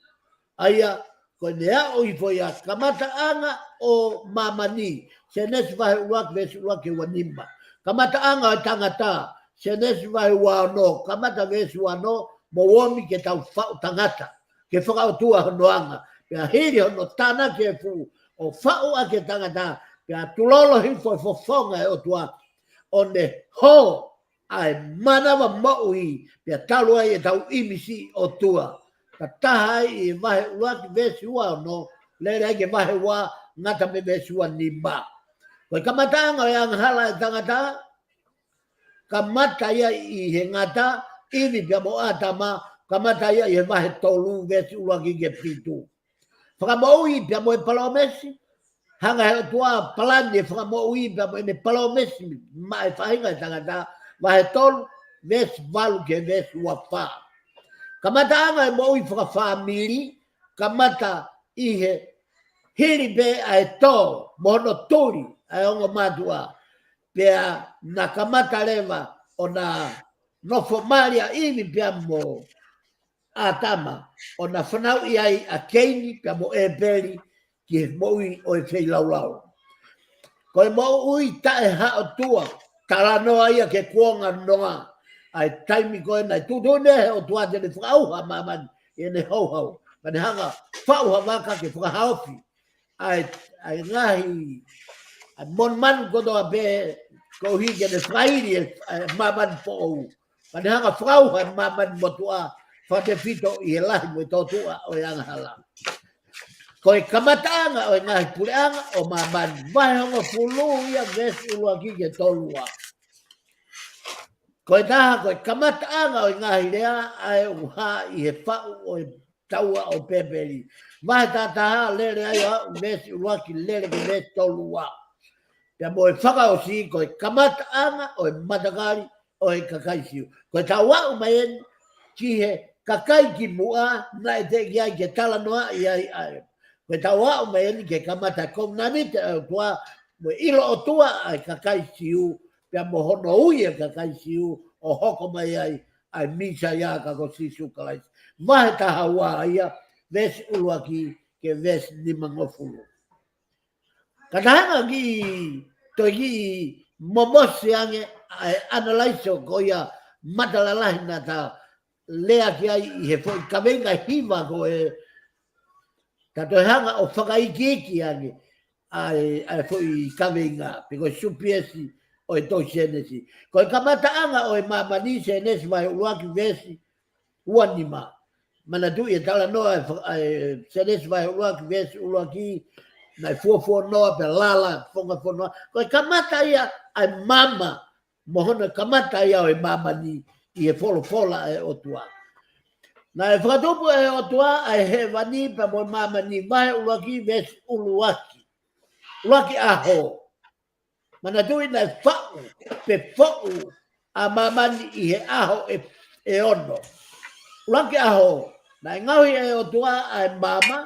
ʻA ia, ko ʻene aʻu hifo ia kamataʻanga ʻo māmani, Sēnesi vahe ʻuluaki, veesi ʻuluaki ua nima. Kamataʻanga ʻo e tangata, Sēnesi vahe ua ono, kamata veesi ua ono, mou omi ke tau faʻu tangata, ke fakaʻotua hono anga. Pea hili hono tānaki e fuʻu, ʻo faʻu ʻaki e tangata, pea tulolo hifo e fofonga e ʻOtua, ʻo ne hō ʻa e manava moʻui, pea talu ai e tau ʻimisi ʻOtua. Ka taha ai ʻi he vahe ʻuluaki veesi ua ono, lele ai ki he vahe ua, ngata mei he veesi ua nima. Ko e kamataʻanga ʻo e angahala ʻa e tangata, kamata ia ʻi he ngata, ʻIvi pea mo ʻĀtama, kamata ia ʻi he vahe tolu, veesi ʻuluaki ki he fitu. Fakamoʻui pea mo e palōmesi, hanga he ʻOtua ʻo palani e fakamoʻui pea mo ʻene palōmesi maʻa e faʻahinga ʻo e tangata, vahe tolu, veesi valu ki he veesi ua fā. Kamataʻanga e moʻui fakafāmili, kamata ʻi he hili pē ʻa e tō, mo hono tuli ʻa e ongo mātuʻa, pea na kamata leva ʻo na nofo mali ʻa ʻIvi pea mo ʻĀtama, ʻo na fanauʻi ai ʻa Keini pea mo ʻĒpeli ki he moʻui ʻo e feilaulau. Ko e moʻui taʻe ha ʻOtua, talanoa ia ki he kuonga Noa, ʻa e taimi ko ē naʻe tuʻutuʻuni he ʻOtua te ne fakaʻauha ʻa māmani ʻi heʻene houhau, ka ne hanga ʻo faʻu ha vaka ke fakahaofi ʻa e, ʻa e ngaahi, ʻa e monumanu kotoa pē, koeʻuhi ke ne fakaili e, ʻa e māmani foʻou. Ka ne hanga ʻo fakaʻauha e māmani motuʻa, fakatefito ʻi he lahi mo e tōtuʻa ʻo e angahala. Ko e kamataʻanga ʻo e ngaahi puleʻanga ʻo māmani, vahe hongofulu ia veesi ʻuluaki ki he tolu ua. Ko e taha, ko e kamataʻanga ʻo e ngaahi lea, ʻa e ʻoku hā ʻi he faʻu ʻo e taua ʻo Pēpeli. Vahe taha taha, lele ai ʻo aʻu veesi ʻuluaki lele ki he veesi tolu ua. Pea mo e fakaʻosi, ko e kamataʻanga ʻo e matakali ʻo e kakai Siu. Ko e tau aʻu mai eni ki he kakai kimuʻa naʻe teʻeki ai ke talanoaʻi ai ʻa e. Ko e tau aʻu mai eni ki he kamata kovinānite ʻa e ʻOtua, mo e ʻilo ʻOtua ʻa e kakai Siu, pea mo hono ui e kakai Siu, ʻo hoko mai ai ʻa e Mīsaia ka ko Sīsū Kalaisi. Vahe taha ua ia, veesi ʻuluaki ki he veesi nimangofulu. Ka ta hanga ʻo kiʻi, toe kiʻi momosi ange ʻa e analyze ko ia matalalahi naʻa ta lea ki ai ʻi he foʻi kaveinga hiva ko ē, ta toe hanga ʻo fakaikiiki ange ʻa e, ʻa e foʻi kaveinga, pe ko e supiesi ʻo e tohi Sēnesi. Ko e kamataʻanga ʻo e māmani, Sēnesi vahe ʻuluaki veesi ua nima. Manatuʻi e talanoa e fa-, e Sēnesi vahe ʻuluaki veesi ʻuluaki, naʻe fuofuonoa pea lala, fonga fonua. Ko e kamata ia ʻa e maama, mo hono kamata ia ʻo e māmani ʻi he folofola ʻa e ʻOtua. Naʻe fakatupu ʻe he ʻOtua ʻa e hēvani pea mo e māmani, vahe ʻuluaki veesi ʻuluaki. ʻUluaki ʻaho. Manatuʻi naʻe faʻu, pe foʻu ʻa māmani ʻi he ʻaho ʻe, ʻe ono. ʻUluaki ʻaho, naʻe ngaohi ʻe he ʻOtua ʻa e maama,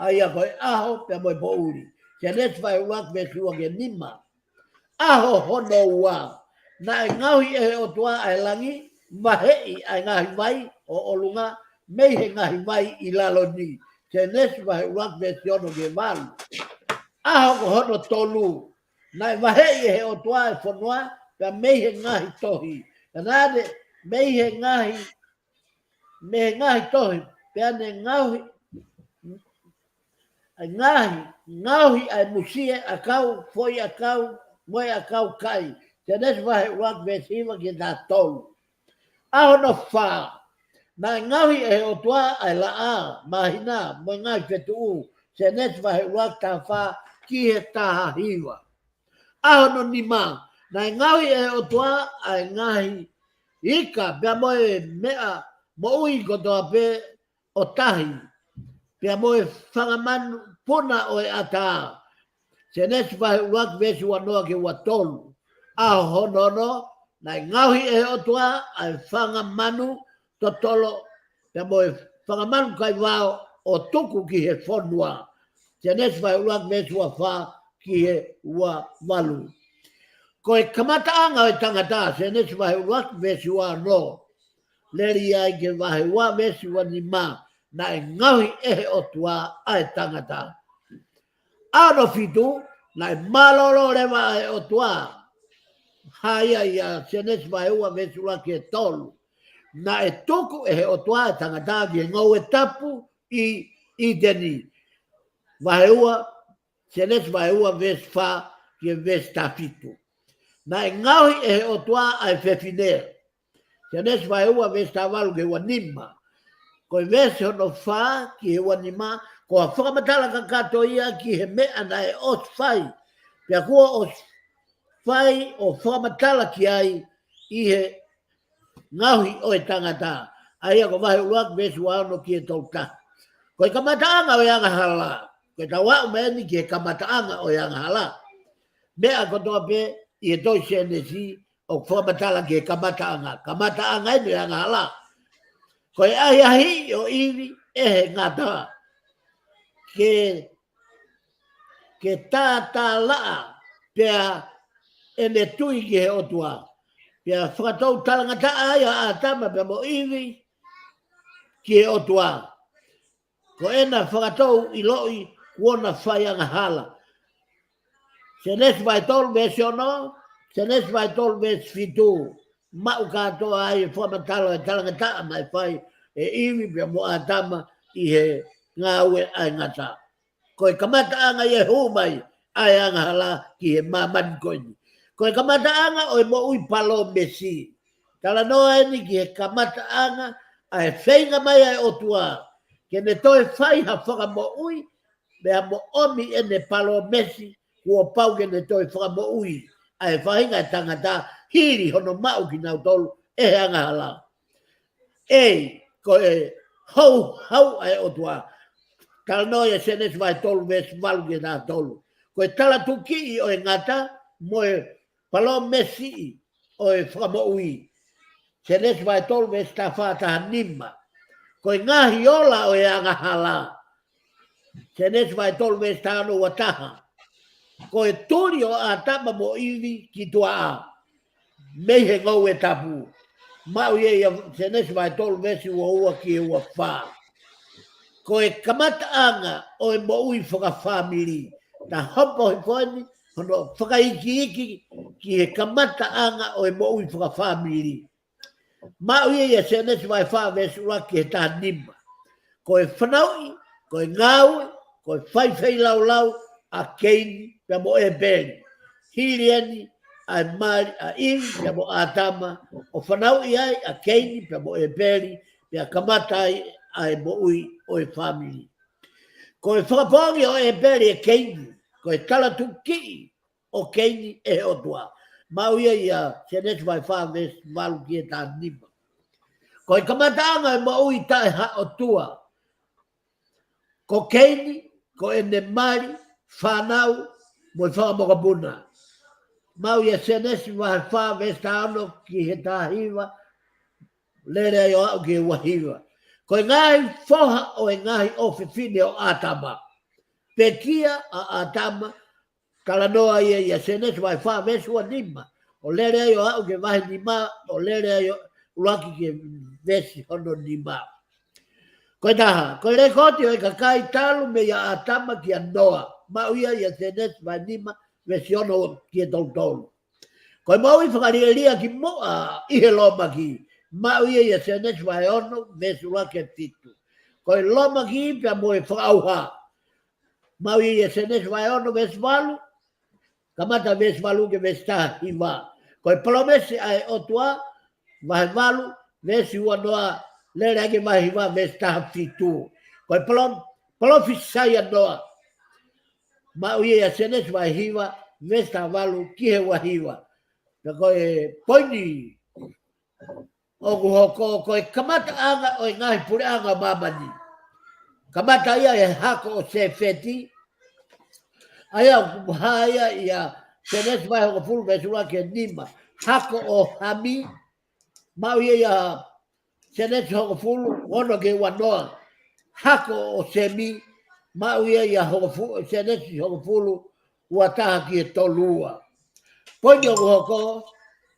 ʻa ia ko e ʻaho, pea mo e poʻuli. Sēnesi vahe ʻuluaki veesi ua ki he nima. ʻAho hono ua, naʻe ngaohi ʻe he ʻOtua ʻa e langi, vaheʻi ʻa e ngaahi vai ʻo ʻolunga, mei he ngaahi vai ʻi lalo ni. Sēnesi vahe ʻuluaki veesi ono ki he valu. ʻAho ko hono tolu, naʻe vaheʻi ʻe he ʻOtua ʻa e fonua, pea mei he ngaahi tohi. Pea naʻe mei he ngaahi, mei he ngaahi tohi, pea ne ngaohi, ʻa e ngaahi, ngaohi ʻa e musie, ʻakau, foʻi ʻakau, mo e ʻakau kai. Sēnesi vahe ʻuluaki veesi hiva ki he taha tolu. ʻAho hono fā, naʻe ngaohi ʻe he ʻOtua ʻa e laʻā, māhina, mo e ngaahi fetuʻu. Sēnesi vahe ʻuluaki taha fā ki he taha hiva. ʻAho hono nima, naʻe ngaohi ʻe he ʻOtua ʻa e ngaahi ika, pea mo e meʻa moʻui kotoa pē ʻo tahi, pea mo e fanga manu puna ʻo e ʻatā. Sēnesi vahe ʻuluaki veesi ua noa ki he ua tolu. ʻAho hono ono, naʻe ngaohi ʻe he ʻOtua ʻa e fanga manu totolo, pea mo e fanga manu kaivao ʻo tuku ki he fonua. Sēnesi vahe ʻuluaki veesi ua fā ki he ua valu. Ko e kamataʻanga ʻo e tangata, Sēnesi vahe ʻuluaki veesi ua ono, lele ai ki he vahe ua veesi ua nima, naʻe ngaohi ʻe he ʻOtua ʻa e tangata. ʻAho hono fitu, naʻe mālōlō leva ʻa e ʻOtua. Hā ia ʻia Sēnesi vahe ua veesi ua ki he tolu. Naʻe tuku ʻe he ʻOtua ʻa e tangata ki he ngoue tapu ʻi ʻĪteni. Vahe ua, Sēnesi vahe ua veesi fā ki he veesi taha fitu. Naʻe ngaohi ʻe he ʻOtua ʻa e fefine. Sēnesi vahe ua veesi taha valu ki he ua nima. Ko e veesi hono fā ki he ua nima, ko e fakamatala kakato ia ki he meʻa naʻe ʻosi fai. Pea kuo ʻosi fai ʻo fakamatala ki ai ʻi he ngaohi ʻo e tangata. ʻA ia ko e vahe ʻuluaki veesi ua ono ki he tolu taha. Ko e kamataʻanga ʻo e angahala. Ko e tau aʻu mai eni ki he kamataʻanga ʻo e angahala. Meʻa kotoa pē ʻi he tohi Sēnesi ʻoku fakamatala ki he kamataʻanga. Kamataʻanga eni ʻo e angahala. Ko e ʻahiʻahiʻi ʻo ʻIvi ʻe he ngata ke, ke tātālaʻa pea ʻene tui ki he ʻOtua. Pea fakatou talangataʻa ai ʻa ʻĀtama pea mo ʻIvi ki he ʻOtua. Ko ʻena fakatou ʻiloʻi kuo na fai angahala. Sēnesi vahe tolu veesi ono, Sēnesi vahe tolu veesi fitu. Maʻu kātoa ai e fakamatala e talangataʻa naʻe fai ʻe ʻIvi pea mo ʻĀtama ʻi he ngāue ʻa e ngata. Ko e kamataʻanga ia e hū mai ʻa e angahala ki he māmani ko eni. Ko e kamataʻanga ʻo e moʻui palōmesi. Talanoa eni ki he kamataʻanga ʻa e feinga mai ʻa e ʻOtua ke ne toe fai ha fakamoʻui, pea mo ʻomi ʻene palōmesi kuo pau ke ne toe fakamoʻui ʻa e faʻahinga e tangata hili hono maʻu kinautolu ʻe he angahala. ʻEi, ko e houhau ʻa e ʻOtua. Talanoa ʻia Sēnesi vahe tolu veesi valu ki he taha tolu. Ko e talatukiʻi ʻo e ngata mo e palōmesi ʻo e fakamoʻui. Sēnesi vahe tolu veesi taha fā, taha nima. Ko e ngaahi ola ʻo e angahala. Sēnesi vahe tolu veesi taha ono, ua taha. Ko e tuli ʻo ʻĀtama mo ʻIvi ki tuaʻa mei he ngoue tapu. Maʻu ia ʻia Sēnesi vahe tolu veesi ua ua ki he ua fā. Ko e kamataʻanga ʻo e moʻui fakafāmili. Ta hopo hifo eni hono fakaikiiki ki he kamataʻanga ʻo e moʻui fakafāmili. Maʻu ia ʻia Sēnesi vahe fā veesi ua ki he taha nima. Ko e fanauʻi, ko e ngāue, ko e fai feilaulau ʻa Keini pea mo ʻĒpeli. Hili eni ʻa e mali ʻa ʻIvi pea mo ʻĀtama, ʻo fanauʻi ai ʻa Keini pea mo ʻĒpeli, pea kamata ai ʻa e moʻui ʻo e fāmili. Ko e fakapoongi ʻo ʻĒpeli ʻe Keini, ko e talatukiʻi ʻo Keini ʻe he ʻOtua. Maʻu ia ʻia Sēnesi vahe fā veesi valu ki he taha nima. Ko e kamataʻanga ʻo e moʻui taʻe ha ʻOtua, ko Keini, ko ʻene mali, fānau, mo e fanga mokopuna. Maʻu ia Sēnesi vahe fā veesi taha ono ki he taha hiva, lele ai ʻo aʻu ki he ua hiva. Ko e ngaahi foha ʻo e ngaahi ʻofefine ʻo ʻĀtama, pekia ʻa ʻĀtama, talanoa ia ʻia Sēnesi vahe fā veesi ua nima, ʻo lele ai ʻo aʻu ki he vahe nima, ʻo lele ai ʻo ʻuluaki ki he veesi hono nima. Ko e taha, ko e lekooti ʻo e kakai talu meia ʻĀtama kia Noa, maʻu ia ʻia Sēnesi vahe nima, veesi ono ki he tolu tolu. Ko e moʻui fakalielia ki muʻa ʻi he lōmaki, maʻu ia ʻia Sēnesi vahe ono, veesi ʻuluaki ki he fitu. Ko e lōmaki pea mo e fakaʻauha, maʻu ia ʻia Sēnesi vahe ono, veesi valu, kamata veesi valu ki he veesi taha hiva. Ko e palōmesi ʻa e ʻOtua, vahe valu, veesi ua noa, lele ai ki he vahe hiva, veesi taha fitu. Ko e palō-, palōfisai ʻa Noa, maʻu ia ʻia Sēnesi vahe hiva, veesi taha valu ki he ua hiva. Pea ko e poini ʻoku hoko, ko e kamataʻanga ʻo e ngaahi puleʻanga ʻo māmani. Kamata ia he hako ʻo Sēfeti, ʻa ia ʻoku hā ia ʻia Sēnesi vahe hongofulu veesi ua ki he nima. Hako ʻo Hami, maʻu ia ʻia Sēnesi hongofulu, ono ki he ua noa. Hako ʻo Semi, maʻu ia ʻia hongofu-, Sēnesi hongofulu, ua taha ki he tolu ua. Poini ʻoku hoko,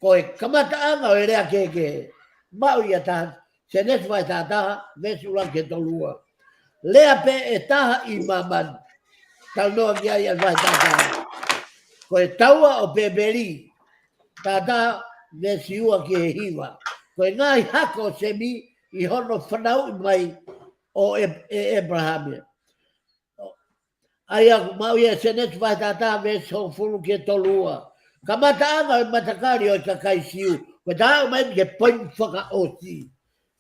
ko e kamataʻanga ʻo e lea kehekehe, maʻu ʻia taha, Sēnesi vahe taha taha, veesi ua ki he tolu ua. Lea pē ʻe taha ʻi māmani, talanoa ki ai ʻa e vahe taha taha. Ko e taua ʻo Pēpeli, taha taha, veesi ua ki he hiva. Ko e ngaahi hako ʻo Semi ʻi hono fanauʻi mai ʻo ʻĒ-, ʻĒ-, ʻĒpalahame. ʻA ia ʻoku maʻu ia ʻia Sēnesi vahe taha taha veesi hongofulu ki he tolu ua. Kamataʻanga ʻo e matakali ʻo e kakai Siu. Ko e taha mai ki he poini fakaʻosi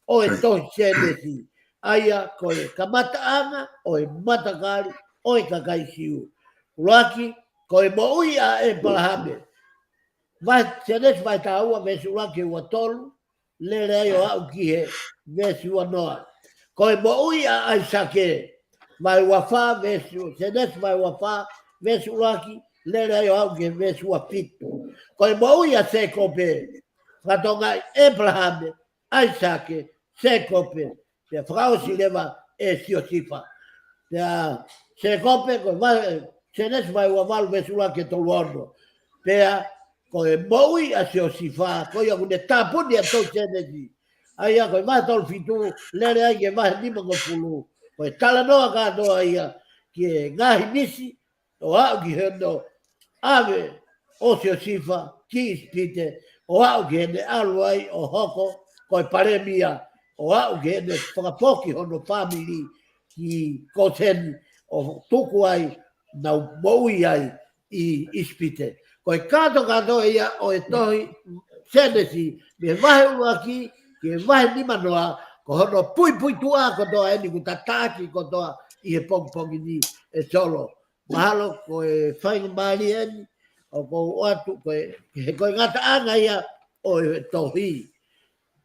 ʻo e tohi Sēnesi. ʻA ia ko e kamataʻanga ʻo e matakali ʻo e kakai Siu. ʻUluaki, ko e moʻui ʻa ʻĒpalahame. Vahe, Sēnesi vahe taha ua veesi ua ki he ua tolu, lele ai ʻo aʻu ki he veesi ua noa. Ko e moʻui ʻa ʻAisake, vahe ua fā veesi, Sēnesi vahe ua fā veesi ʻuluaki, lele ai ʻo aʻu ki he veesi ua fitu. Ko e moʻui ʻa Sēkope, fakatonga ʻa ʻĒpalahame, ʻAisake, Sēkope, pea fakaʻosi leva ʻe Siosifa. Pea Sēkope, ko e vahe, Sēnesi vahe ua valu veesi ua ki he tolu ono. Pea ko e moʻui ʻa Siosifa, ko ia ʻoku ne tāpuni ʻa e tohi Sēnesi. ʻA ia ko e vahe tolu fitu, lele ai ki he vahe nima ngofulu. Ko e talanoa kātoa ia ki he ngaahi misi, ʻo aʻu ki hono ʻave ʻo Siosifa ki ʻIsipite, ʻo aʻu ki heʻene ʻalu ai ʻo hoko ko e palēmia, ʻo aʻu ki heʻene fakafoki hono fāmili ki Kōseni, ʻo tuku ai, nau moʻui ai ʻi ʻIsipite. Ko e kātoa kātoa ia ʻo e tohi Sēnesi, mei he vahe ʻuluaki ki he vahe nima noa, ko hono puipuituʻa kotoa eni kuo ta taki kotoa ʻi he pongipongi ni, ʻe Solo. Mahalo ko e faingamālie eni ʻoku ou ʻoatu ko e, he ko e ngataʻanga ia ʻo e tohi,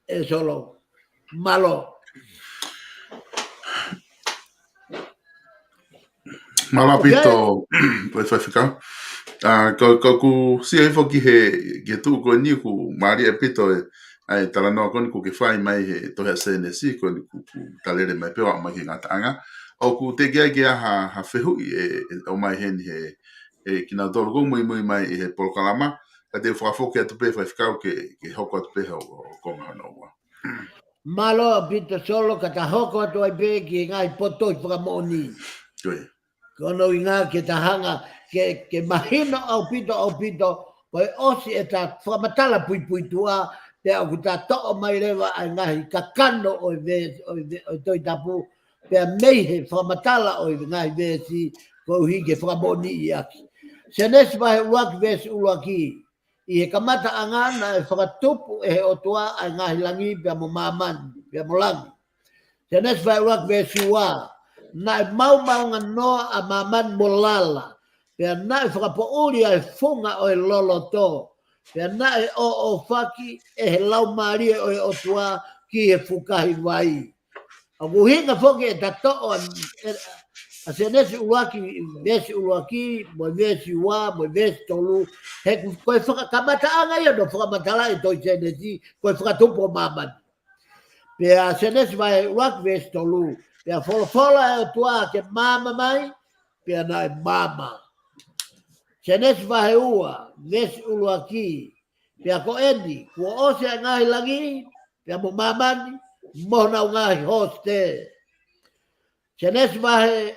ʻe Solo. Mālō. Mālō ʻaupito, ʻe Faifekau. ʻA, ko, ko ʻeku sio hifo ki he, ki he tuʻu ko eni ʻoku mālie ʻaupito e, ʻa e talanoa ko eni kuo ke fai mai he tohi ʻa Sēnesi, ko eni ʻoku, ʻoku ta lele mai pē ʻo aʻu mai ki he ngataʻanga. ʻOku teʻeki ai ke ʻi ai ha, ha fehuʻi ʻe, ʻe ʻomai heni he, ʻe kinautolu ʻoku muimui mai ʻi he polokalama, ka te u fakafoki atu pē Faifekau ke, ke hoko atu pē ho, ho konga hono ua. Mālō ʻaupito Solo, ka ta hoko atu ai pē ki he ngaahi potu tohi fakamoʻoni. Ko ia. Ko hono ʻuhinga ke ta hanga, ke, ke mahino ʻaupito, ʻaupito, ko e ʻosi ʻeta fakamatala puipuituʻa, pea ʻoku ta toʻo mai leva ʻa e ngaahi kakano ʻo e ve-, ʻo e ve-, ʻo e Tohi Tapu, pea mei he fakamatala ʻo e ngaahi veesi, koeʻuhi ke fakamoʻoniʻi ʻaki. Sēnesi vahe ʻuluaki veesi ʻuluaki. ʻI he kamataʻanga naʻe fakatupu ʻe he ʻOtua ʻa e ngaahi langi pea mo māmani, pea mo langi. Sēnesi vahe ʻuluaki veesi ua. Naʻe maomaonganoa noa ʻa māmani mo lala, pea naʻe fakapoʻuli ʻa e funga ʻo e loloto, pea naʻe ʻōʻōfaki ʻe he Laumālie ʻo e ʻOtua ki he fukahi vai. ʻOku ʻuhinga foki ʻetau toʻo ʻa, ʻa Sēnesi ʻuluaki, veesi ʻuluaki, mo e veesi ua, mo e veesi tolu, he ko e faka-, kamataʻanga ia ʻo e fakamatala ʻa e tohi Sēnesi, ko e fakatupu ʻo māmani. Pea Sēnesi vahe ʻuluaki veesi tolu, pea folofola ʻa e ʻOtua ke maama mai, pea naʻe maama. Sēnesi vahe ua, veesi ʻuluaki, pea ko eni, kuo ʻosi ʻa e ngaahi langi, pea mo māmani, mo honau ngaahi hosite. Sēnesi vahe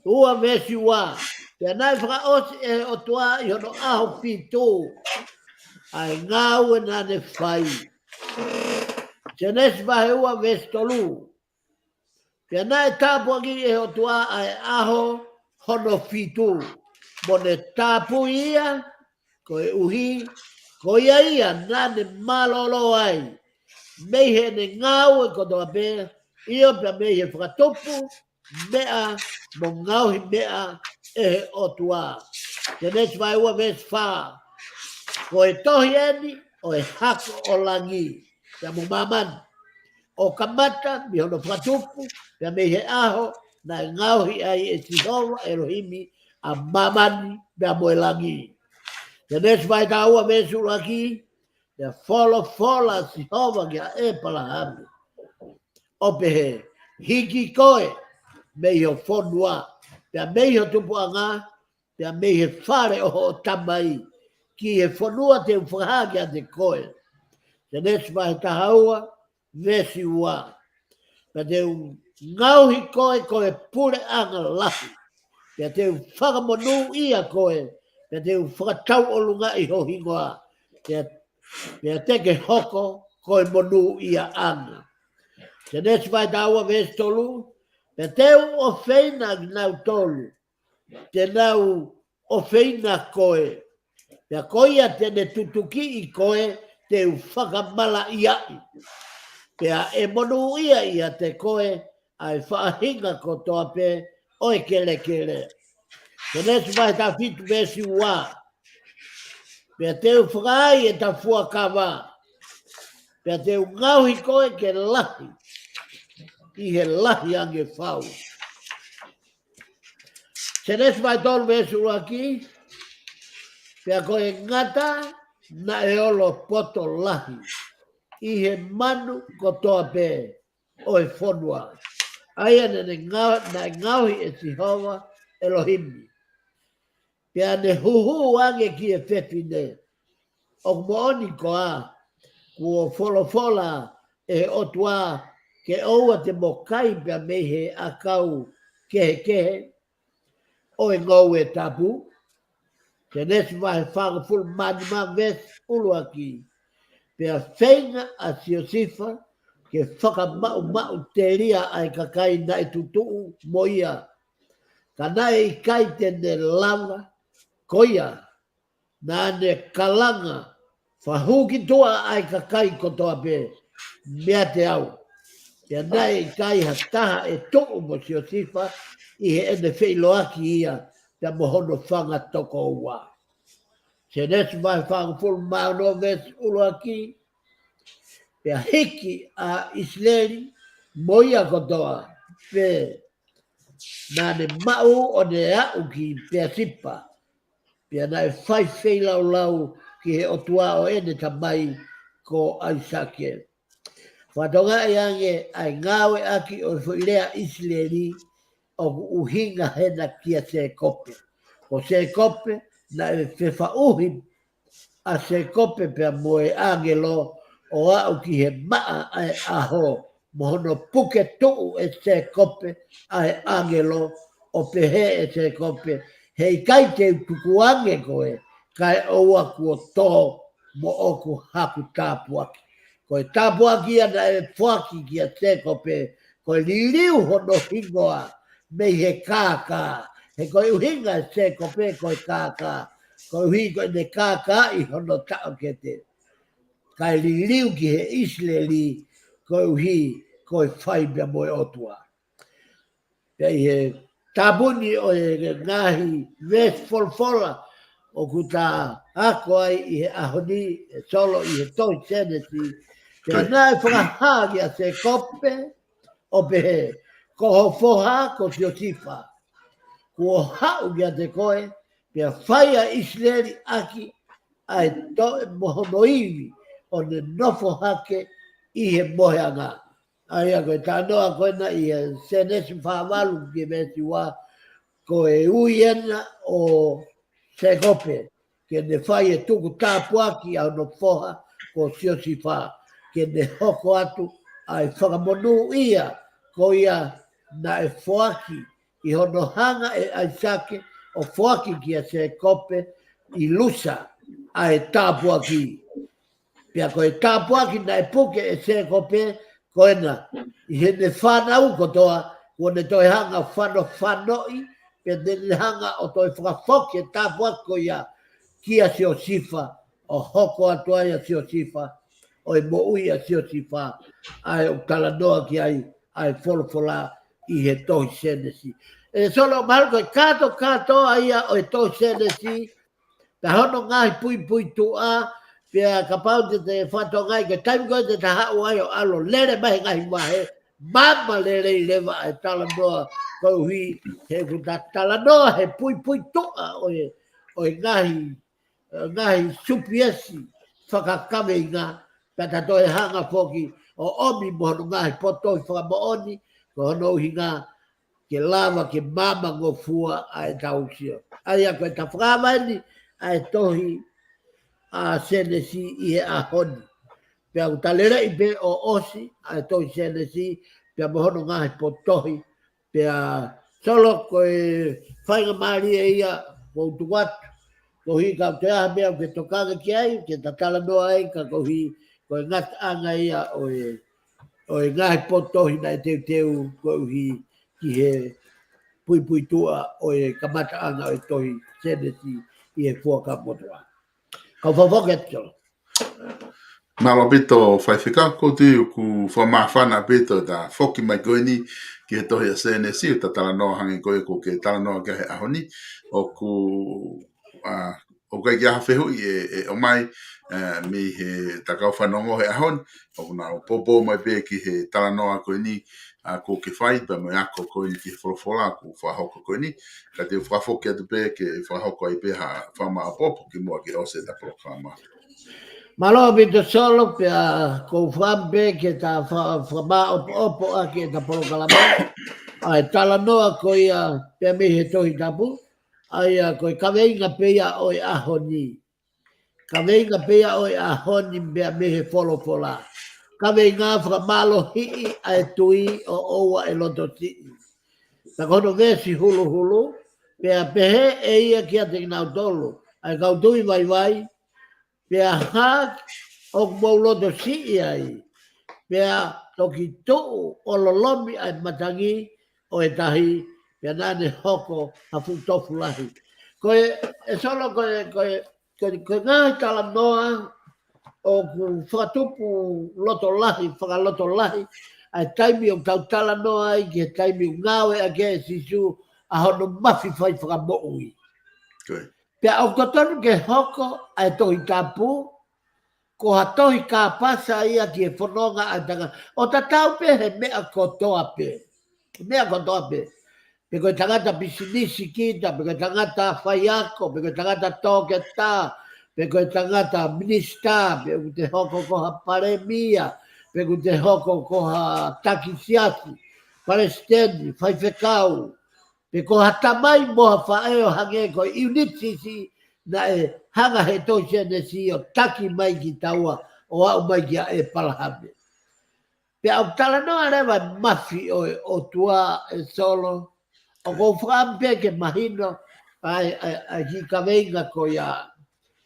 ua veesi ua, pea naʻe fakaʻosi ʻe he ʻOtua ʻi hono ʻaho fitu ʻa e ngāue naʻa ne fai. Sēnesi vahe ua veesi tolu, pea naʻe tāpuakiʻi ʻe he ʻOtua ʻa e ʻaho hono fitu, mo ne tāpui ia, koeʻuhi ko ia ia naʻa ne mālōlō ai mei heʻene ngāue kotoa pē, ʻio pea mei he fakatupu meʻa mo ngaohi meʻa ʻe he ʻOtua. Sēnesi vahe ua veesi fā, ko e tohi eni ʻo e hako ʻo langi pea mo māmani, ʻo kamata mei hono fakatupu, pea mei he ʻaho naʻe ngaohi ai ʻe Sihova ʻElohimi ʻa māmani pea mo e langi. Sēnesi vahe taha ua veesi ʻuluaki, pea folofola ʻa Sihova kia ʻEpalahame, ʻo pehē, hiki koe mei ho fonua, pea mei ho tupuʻanga, pea mei he fale ʻo hoʻo tamai, ki he fonua te u fakahā kiate koe. Sēnesi vahe taha ua, veesi ua. Pea te u ngaohi koe ko e puleʻanga lahi, pea te u fakamonūʻia koe, pea te u fakatauʻolungaʻi ho hingoa, pea, pea te ke hoko ko e monūʻiaʻanga. Sēnesi vahe taha ua veesi tolu, pea te u ʻofeina kinautolu te nau ʻofeina koe, pea ko ia te ne tutukiʻi koe te u fakamalaʻiaʻi, pea ʻe monūʻia ʻiate koe ʻa e faʻahinga kotoa pē ʻo e kelekele. Sēnesi vahe taha fitu veesi ua, pea te u fakaai ʻeta fuakava, pea te u ngaohi koe ke lahi ʻi he lahi ange fau. Sēnesi vahe tolu veesi ʻuluaki, pea ko e ngata naʻe olo poto lahi ʻi he manu kotoa pē ʻo e fonua, ʻa ia naʻa ne ngao-, naʻe ngaohi ʻe Sihova ʻElohimi. Pea ne huhū ange ki he fefine, ʻoku moʻoni koā kuo folofola ʻe he ʻOtua ke ʻoua te mo kai pea mei he ʻakau kehekehe ʻo e ngoue tapu? Sēnesi vahe fāngofulu mā nima veesi ʻuluaki. Pea feinga ʻa Siosifa ke fakamaʻumaʻu telia ʻa e kakai naʻe tutuʻu mo ia, ka naʻe ʻikai te ne lava, ko ia naʻa ne kalanga, fahū ki tuʻa ʻa e kakai kotoa pē meiate au. Pea naʻe ʻikai ha taha ʻe tuʻu mo Siosifa ʻi heʻene feʻiloaki ia pea mo hono fanga tokoua. Sēnesi vahe fāngofulu mā ono veesi ʻuluaki. Pea hiki ʻa ʻIsileli mo ia kotoa pē naʻa ne maʻu ʻo ne aʻu ki Peasipa, pea naʻe fai feilaulau ki he ʻOtua ʻo ʻene tamai ko ʻAisake. Fakatokangaʻi ange ʻa e ngāueʻaki ʻo e foʻi lea ʻIsileli ʻoku ʻuhinga hena kia Sēkope. Ko Sēkope naʻe fefaʻuhi ʻa Sēkope pea mo e ʻāngelo ʻo aʻu ki he maʻa ʻa e ʻaho, mo hono puke tuʻu ʻe Sēkope ʻa e ʻāngelo, ʻo pehē ʻe Sēkope, heʻikai te u tukuange koe, kae ʻoua kuo tō moʻoku haku tāpuaki. Ko e tāpuaki ia naʻe foaki kia Sēkope, ko e liliu hono hingoa mei he kākā. He ko e ʻuhinga ʻe Sēkope ko e kākā. koeʻuhi ko ʻene kākaaʻi hono taʻokete. Kae liliu ki he ʻIsileli, koeʻuhi ko e fai pea mo e ʻOtua. Pea ʻi he tāpuni ʻo e ngaahi veesi folofola ʻoku ta ako ai ʻi he ʻaho ni, ʻe Solo, ʻi he tohi Sēnesi, pea naʻe fakahā kia Sēkope, ʻo pehē, ko ho foha ko Siosifa, kuo haʻu kiate koe, pea fai ʻa ʻIsileli ʻaki ʻa e toe mo hono ivi, ʻo ne nofo hake ʻi he moheʻanga. ʻA ia ko e talanoa ko ena ʻi he Sēnesi fā valu ki he veesi ua, ko e ui ena ʻo Sēkope, ke ne fai e tuku tāpuaki ʻa hono foha ko Siosifa, ke ne hoko atu ʻa e fakamonūʻia ko ia naʻe foaki ʻi hono hanga ʻe ʻAisake ʻo foaki kia Sēkope ʻi Lusa ʻa e tāpuaki. Pea ko e tāpuaki naʻe puke ʻe Sēkope, ko ena, ʻi heʻene fānau kotoa, kuo ne toe hanga ʻo fanofanoʻi, pea ne ne hanga ʻo toe fakafoki e tāpuaki ko ia kia Siosifa, ʻo hoko atu ai ʻa Siosifa, ʻo e moʻui ʻa Siosifa, ʻa ē ʻoku talanoa ki ai ʻa e folofola ʻi he tohi Sēnesi. ʻE Solo, mahalo ko e kātokātoa ia ʻo e tohi Sēnesi, pea hono ngaahi puipuituʻa, pea kapau te te fatongia ki he taimi ko ē te ta haʻu ai ʻo ʻalu lele mai he ngaahi vahe, māmā lelei leva ʻa e talanoa, koeʻuhi he ʻoku ta talanoa he puipuituʻa ʻo e, ʻo e ngaahi, ngaahi supiesi fakakaveinga, pea ta toe hanga foki ʻo ʻomi mo hono ngaahi potohi fakamoʻoni, ko hono ʻuhinga ke lava ke māmā ngofua ʻa e tau sio. ʻA ia ko e ta fakavaʻe ni ʻa e tohi ʻa Sēnesi ʻi he ʻaho ni. Pea ʻoku ta leleʻi pē ʻo ʻosi ʻa e tohi Sēnesi, pea mo hono ngaahi potohi, pea Solo ko e faingamālie ia ʻoku ou tuku atu. Koeʻuhi ka ʻoku toe ʻi ai ha meʻa ʻoku ke tokanga ki ai, ke ta talanoa ai, ka koeʻuhi ko e ngataʻanga ia ʻo e, ʻo e ngaahi potohi naʻe teuteu koeʻuhi ki he puipuituʻa ʻo e kamataʻanga ʻo e tohi Sēnesi ʻi he Fuakava Motuʻa. Kau fakafoki atu, Solo. Mālō ʻaupito Faifekau, ʻoku ou tui ʻoku fakamāfana ʻaupito ʻeta foki mai ko eni ki he tohi ʻa Sēnesi, ʻo ta talanoa hangē ko ia ʻoku ke talanoa ki ai he ʻaho ni, ʻoku, ʻa, ʻoku ʻikai ke ʻi ai ha fehuʻi ʻe, ʻe ʻomai, ʻa, mei heʻeta kau fanongo he ʻaho ni, ʻoku nau poupou mai pē ki he talanoa ko eni, ʻa, ʻoku ke fai, pea mo e ako ko eni ki he folofola ʻoku fakahoko ko eni, ka te u fakafoki atu pē ke fakahoko ai pē ha fakamāʻopoʻopo kimuʻa ke ʻosi ʻeta polokalama. Mālō ʻaupito Solo, pea ʻoku ou fakaʻamu pē ke ta fa-, fakamāʻopoʻopo ʻaki ʻeta polokalama, ʻa e talanoa ko ia pea mei he Tohi Tapu, ʻa ia ko e kaveinga pē ia ʻo e ʻaho ni. Kaveinga pē ia ʻo e ʻaho ni pea mei he folofola. Kaveinga fakamālohiʻi ʻa e tui ʻo ʻoua ʻe loto siʻi. Pea ko hono veesi huluhulu, pea pehē ʻe ia kiate kinautolu, ʻa e kau tui vaivai, pea hā ʻoku mou loto siʻi ai, pea toki tuʻu ʻo lolomi ʻa e matangi ʻo e tahi, pea naʻa ne hoko ha fuʻu tofu lahi. Ko e, ʻe Solo, ko e, ko e, ko e, ko e ngaahi talanoa ʻoku fakatupu loto lahi, fakalotolahi, ʻa e taimi ʻoku tau talanoa ai ki he taimi ʻoku ngāueʻaki ai ʻe Sīsū ʻa hono mafi fai fakamoʻui. Ko ia. Pea ʻoku totonu ke hoko ʻa e Tohi Tapu ko ha tohi kāpasa ia ki he fononga ʻa e tangata. ʻO tatau pē he meʻa kotoa pē. Meʻa kotoa pē. Pe ko e tangata pisinisi kita, pe ko e tangata faiako, pe ko e tangata toketā, pe ko e tangata minisitā, pe ʻoku te hoko ko ha palēmia, pe ʻoku te hoko ko ha taki siasi, palesiteni, faifekau, pe ko ha tamai mo ha faʻē ʻo hangē ko e ʻiuniti siʻi naʻe hanga he tohi Sēnesi ʻo taki mai kitaua ʻo aʻu mai kia ʻĒpalahame. Pea ʻoku talanoa leva e mafi ʻo e ʻOtua, ʻe Solo, ʻoku ou fakaʻamu pē ke mahino ʻa e, ʻa e, ʻa e kiʻi kaveinga ko ia.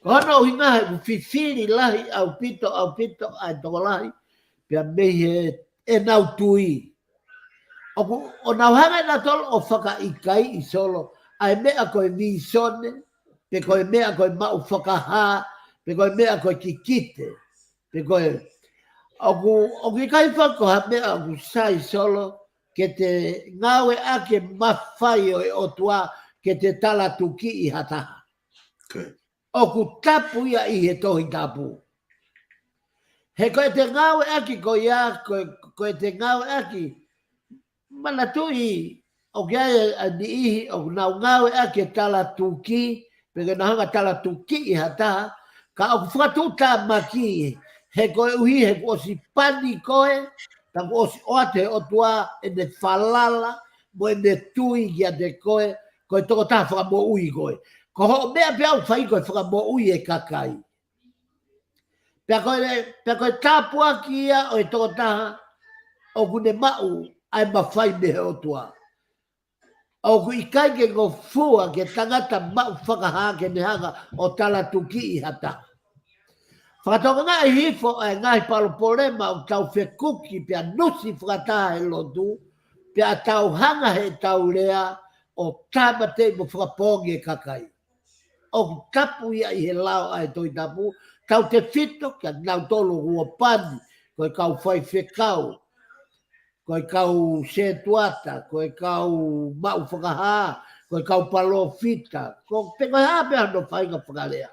Ko hono ʻuhinga he ʻoku fifili lahi ʻaupito, ʻaupito ʻa e tokolahi, pea mei he ʻenau tui. ʻOku, ʻo nau hanga ʻe nautolu ʻo fakaʻikaiʻi, Solo, ʻa e meʻa ko e vīsone, pe ko e meʻa ko e maʻu fakahā, pe ko e meʻa ko e kikite, pe ko e, ʻoku, ʻoku ʻikai faka ko ha meʻa ʻoku sai Solo, ke te ngāueʻaki e mafai ʻo e ʻOtua, ke te talatukiʻi ha taha. ʻOku tapu ia ʻi he Tohi Tapu. He ko e te ngāueʻaki ko ia, ko, ko e te ngāueʻaki, manatuʻi, ʻoku ʻi ai ʻa e niʻihi, ʻoku nau ngāueʻaki e talatuki, pe ke nau hanga talatukiʻi ha taha, ka ʻoku fakatuʻutāmaki, he koeʻuhi, he kuo ʻosi pani koe, ka kuo ʻosi ʻoatu ʻe he ʻOtua ʻene falala, mo ʻene tui kiate koe, ko e tokotaha fakamoʻui koe. Ko hoʻo meʻa pē ʻoku fai ko e fakamoʻui e kakai. Pea ko e, pea ko e tāpuaki ia ʻo e tokotaha ʻoku ne maʻu ʻa e mafai mei he ʻOtua. ʻOku ʻikai ke ngofua ke tangata maʻu fakahā ke ne hanga ʻo talatukiʻi ha taha. Fakatokangaʻi hifo ʻa e ngaahi palopalema ʻoku tau fekuki pea nusi fakataha he lotu, pea tau hanga he tau lea ʻo tāmateʻi mo fakapoongi e kakai. ʻOku tapu ia ʻi he lao ʻa e Tohi Tapu, tautefito kia nautolu ʻoku pani, ko e kau faifekau, ko e kau setuata, ko e kau maʻu fakahā, ko e kau palōfita, ko pe ko e hā pē hano faʻahinga fakalea.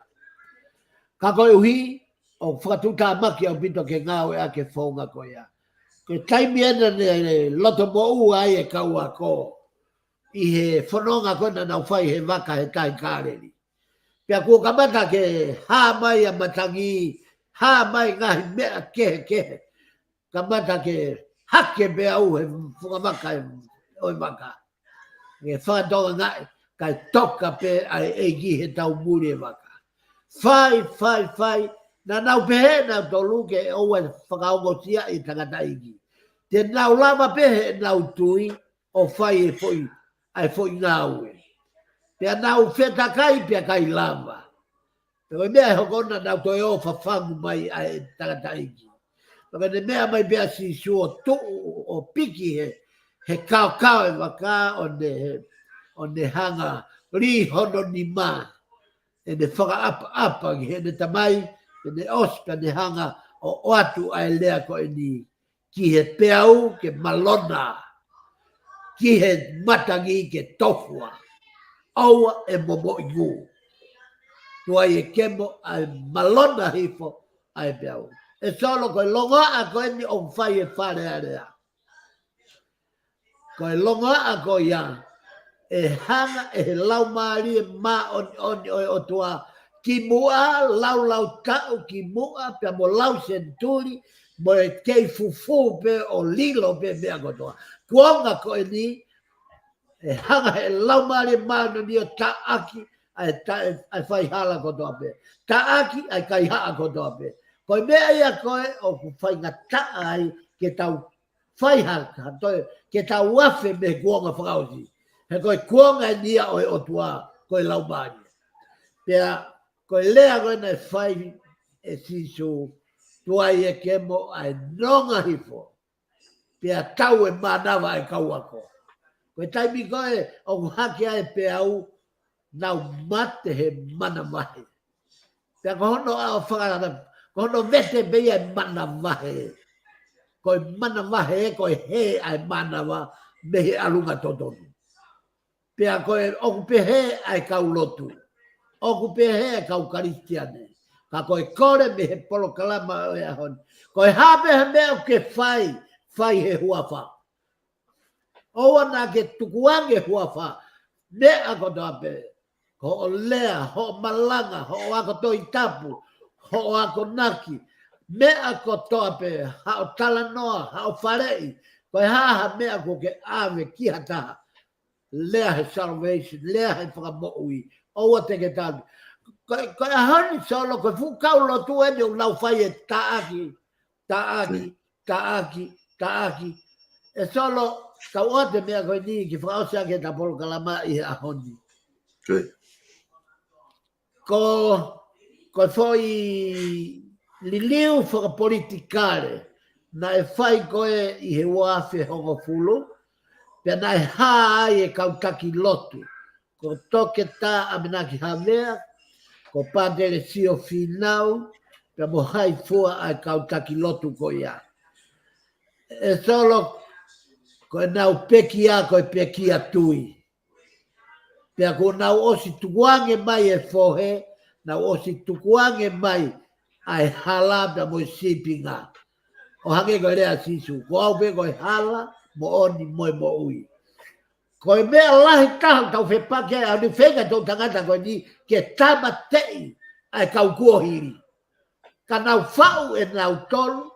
Ka koeʻuhi, ʻoku fakatuʻutāmaki ʻaupito ke ngāueʻaki e founga ko ia. Ko e taimi ena ne, ne loto moʻua ai e kau ako ʻi he fononga ko ē naʻa nau fai he vaka he tahi Kāleli. Pea kuo kamata ke hā mai ʻa matangi, hā mai ngaahi meʻa kehekehe. Kamata ke hake pē au he funga vaka ʻo e vaka. Ke fakatokangaʻi, kae toka pē ʻa e ʻEiki he taumuli e vaka. Fai, fai, fai, naʻa nau pehē nautolu ke ʻoua fakaongosia e tangataʻeiki. Te nau lava pē he nau tui, ʻo fai e foʻi, ʻa e foʻi ngāue. Pea nau fetakai pea ʻikai lava. Pea ko e meʻa ʻe hoko naʻa nau toe ō fafangu mai ʻa e tangataʻeiki. Pea ko ʻene meʻa mai pē ʻa Sīsū ʻo tuʻu ʻo piki he, he kaokao e vaka ʻo ne, ʻo ne hanga lī hono nima. ʻEne fakaʻapaʻapa ki heʻene tamai, ʻene ʻosi pea ne hanga ʻo ʻoatu ʻa e lea ko eni ki he peau ke malona, ki he matangi ke tofua, ʻoua ʻe momoʻi ngū. Tuai e kemo ʻa e malona hifo ʻa e peau. ʻE Solo ko e longoaʻa ko eni ʻoku fai e Fale Alea. Ko e longoaʻa ko ia, ʻe hanga ʻe he Laumālie Māʻoniʻoni ʻo e ʻOtua, ki muʻa, laulau taʻu ki muʻa, pea mo lau senituli, mo e kei fufū pē ʻo lilo pē meʻa kotoa. Kuonga ko eni, ʻe hanga he Laumālie Māʻoniʻoni ʻo taʻaki, ʻa e ta-, ʻa e faihala kotoa pē. Taʻaki, ʻa e kaihaʻa kotoa pē. Ko e meʻa ia ko ē ʻoku faingataʻa ai ke tau fai haka, toe, ke tau afe mei he kuonga fakaʻosi. He ko e kuonga eni ia ʻo e ʻOtua, ko e Laumālie. Pea, ko e lea ko ē naʻe fai ʻe Sīsū, tuai e kemo ʻa e nonga hifo. Pea tau e mānava ʻa e kau ako. Ko e taimi ko ē, ʻoku hake ai e peau, nau mate he manavahe. Pea ko hono ʻa ʻo fakana, ko hono vete pē ia e manavahe. Ko e manavahe, ko e hē ʻa e mānava mei he ʻalunga totonu. Pea ko e ʻoku pehē ʻa e kau lotu. ʻOku pehē ʻa e kau Kalisitiane. Ka ko e kole mei he polokalama ʻo e ʻaho ni. Ko e hā pē ha meʻa ʻoku ke fai, fai he huafa. ʻOua naʻa ke tukuange huafa, meʻa kotoa pē, ko hoʻo lea, hoʻo malanga, hoʻo ako Tohi Tapu, hoʻo akonaki, meʻa kotoa pē, haʻo talanoa, haʻo faleʻi, ko e hā ha meʻa ʻoku ke ʻave ki ha taha, lea he salvation, lea he fakamoʻui, ʻoua te ke tali. Ko, ko e ʻaho ni Solo, ko e fuʻu kau lotu eni ʻoku nau fai e taʻaki, taʻaki, taʻaki, taʻaki. ʻE Solo, kau ʻoatu e meʻa ko eni ke fakaʻosi ʻaki ʻeta polokalama ʻi he ʻaho ni. Ko, ko e foʻi liliu fakapolitikale, naʻe fai ko ē ʻi he ua afe hongofulu, pea naʻe hā ai e kau taki lotu. ko Toketā ʻAmanaki Havea, ko Pātele Sio Fīnau, pea mo hai fua ʻa e kau taki lotu ko ia. ʻE Solo, ko ʻenau pekia, ko e pekia tui. Pea kuo nau ʻosi tukuange mai e fohe, nau ʻosi tukuange mai ʻa e hala pea mo e sīpinga. ʻO hangē ko e lea ʻa Sīsū, ko au pē ko e hala, moʻoni mo e moʻui. Ko e meʻa lahi taha ʻoku tau fepaki ai, ʻa e ʻuhinga ʻo e tangata ko eni, ke tāmateʻi ʻa e kau kuohili. Ka nau faʻu ʻe nautolu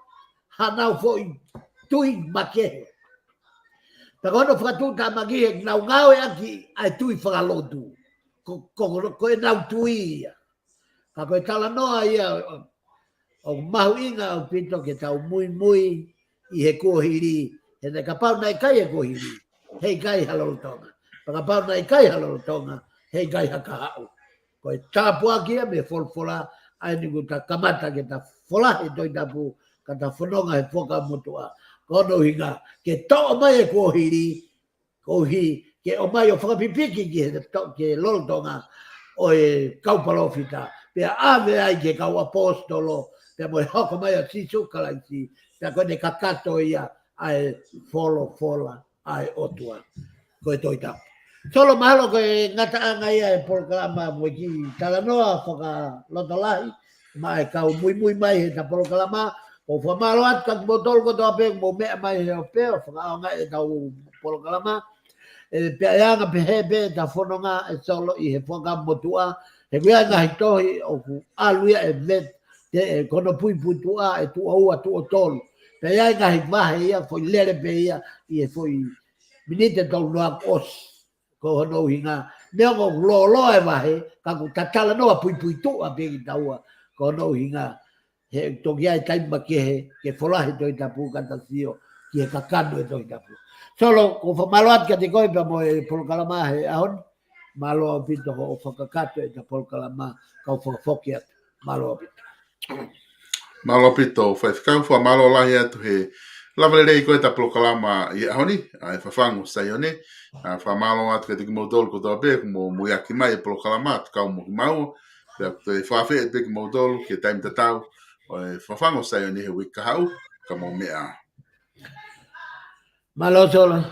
hanau foʻi tui makehe. Pea ko hono fakatuʻutāmaki he nau ngāueʻaki ʻa e tui fakalotu. Ko, ko, ko ʻenau tui ia. Ka ko e talanoa ia ʻoku mahuʻinga ʻaupito ke tau muimui ʻi he kuohili, he naʻe kapau naʻe ʻikai e kuohili, heʻikai ha lolotonga. Pea kapau naʻe ʻikai ha lolotonga, heʻikai ha kahaʻu. Ko e tāpuaki ia mei he folofola, ʻa eni kuo ta kamata ke ta fola he Tohi Tapu, ka ta fononga he Fuakava Motuʻa. Ko hono ʻuhinga, ke toʻo mai e kuohili, koeʻuhi ke ʻomai ʻo fakapipiki ki he to-, ki he lolotonga ʻo e kau palōfita. Pea ʻave ai ki he kau ʻaposetolo, pea mo e hoko mai ʻa Sīsū Kalaisi, pea ko ʻene kakato ia ʻa e folofola ʻa e ʻOtua. Ko e Tohi Tapu. Solo, mahalo ko e ngataʻanga ia e polokalama mo e kiʻi talanoa fakalotolahi, maʻa e kau muimui mai he ta polokalama, ʻoku ou fakamālō atu kia kimoutolu kotoa pē, mou meʻa mai he ope, ʻo fakaʻaongaʻi e tau polokalama. ʻE, pea ʻe anga pehē pē ta fononga ʻe Solo ʻi he Fuakava Motuʻa, he ko e ngaahi tohi ʻoku ʻalu ia ʻe vet, te, ʻe, ko hono puipuituʻa ʻe tuʻo ua, tuʻo tolu. Pea ʻe ngaahi vahe ia, foʻi lele pē ia, ʻi he foʻi miniti ʻe tolu noa kuo ʻosi. Ko hono ʻuhinga, neongo ʻoku lōloa e vahe, ka ʻoku ta talanoa puipuituʻa pē kitaua. Ko hono ʻuhinga, he toki ʻi ai e taimi makehe, ke fola he Tohi Tapu ka ta sio ki he kakano e Tohi Tapu. Solo, ʻoku ou fakamālō atu kiate koe pea mo e polokalama he ʻaho ni. Mālō ʻaupito hoʻo fakakakato e ta polokalama, kau fakafoki atu. Mālō ʻaupito. Mālō ʻaupito, Faifekau, fakamālō lahi atu he lava lelei ko e ta polokalama ʻi he ʻaho ni, ʻa e Fafangu Saione. ʻA, fakamālō atu kiate kimoutolu kotoa pē, kuo mou muiaki mai e polokalama, ʻa e kau mo kimaua, pea ʻoku toe fakaafeʻi pē kimoutolu ki he taimi tatau ʻo e Fafangu Saione he uike kahaʻu, ka mou meʻa. Mālō Solo.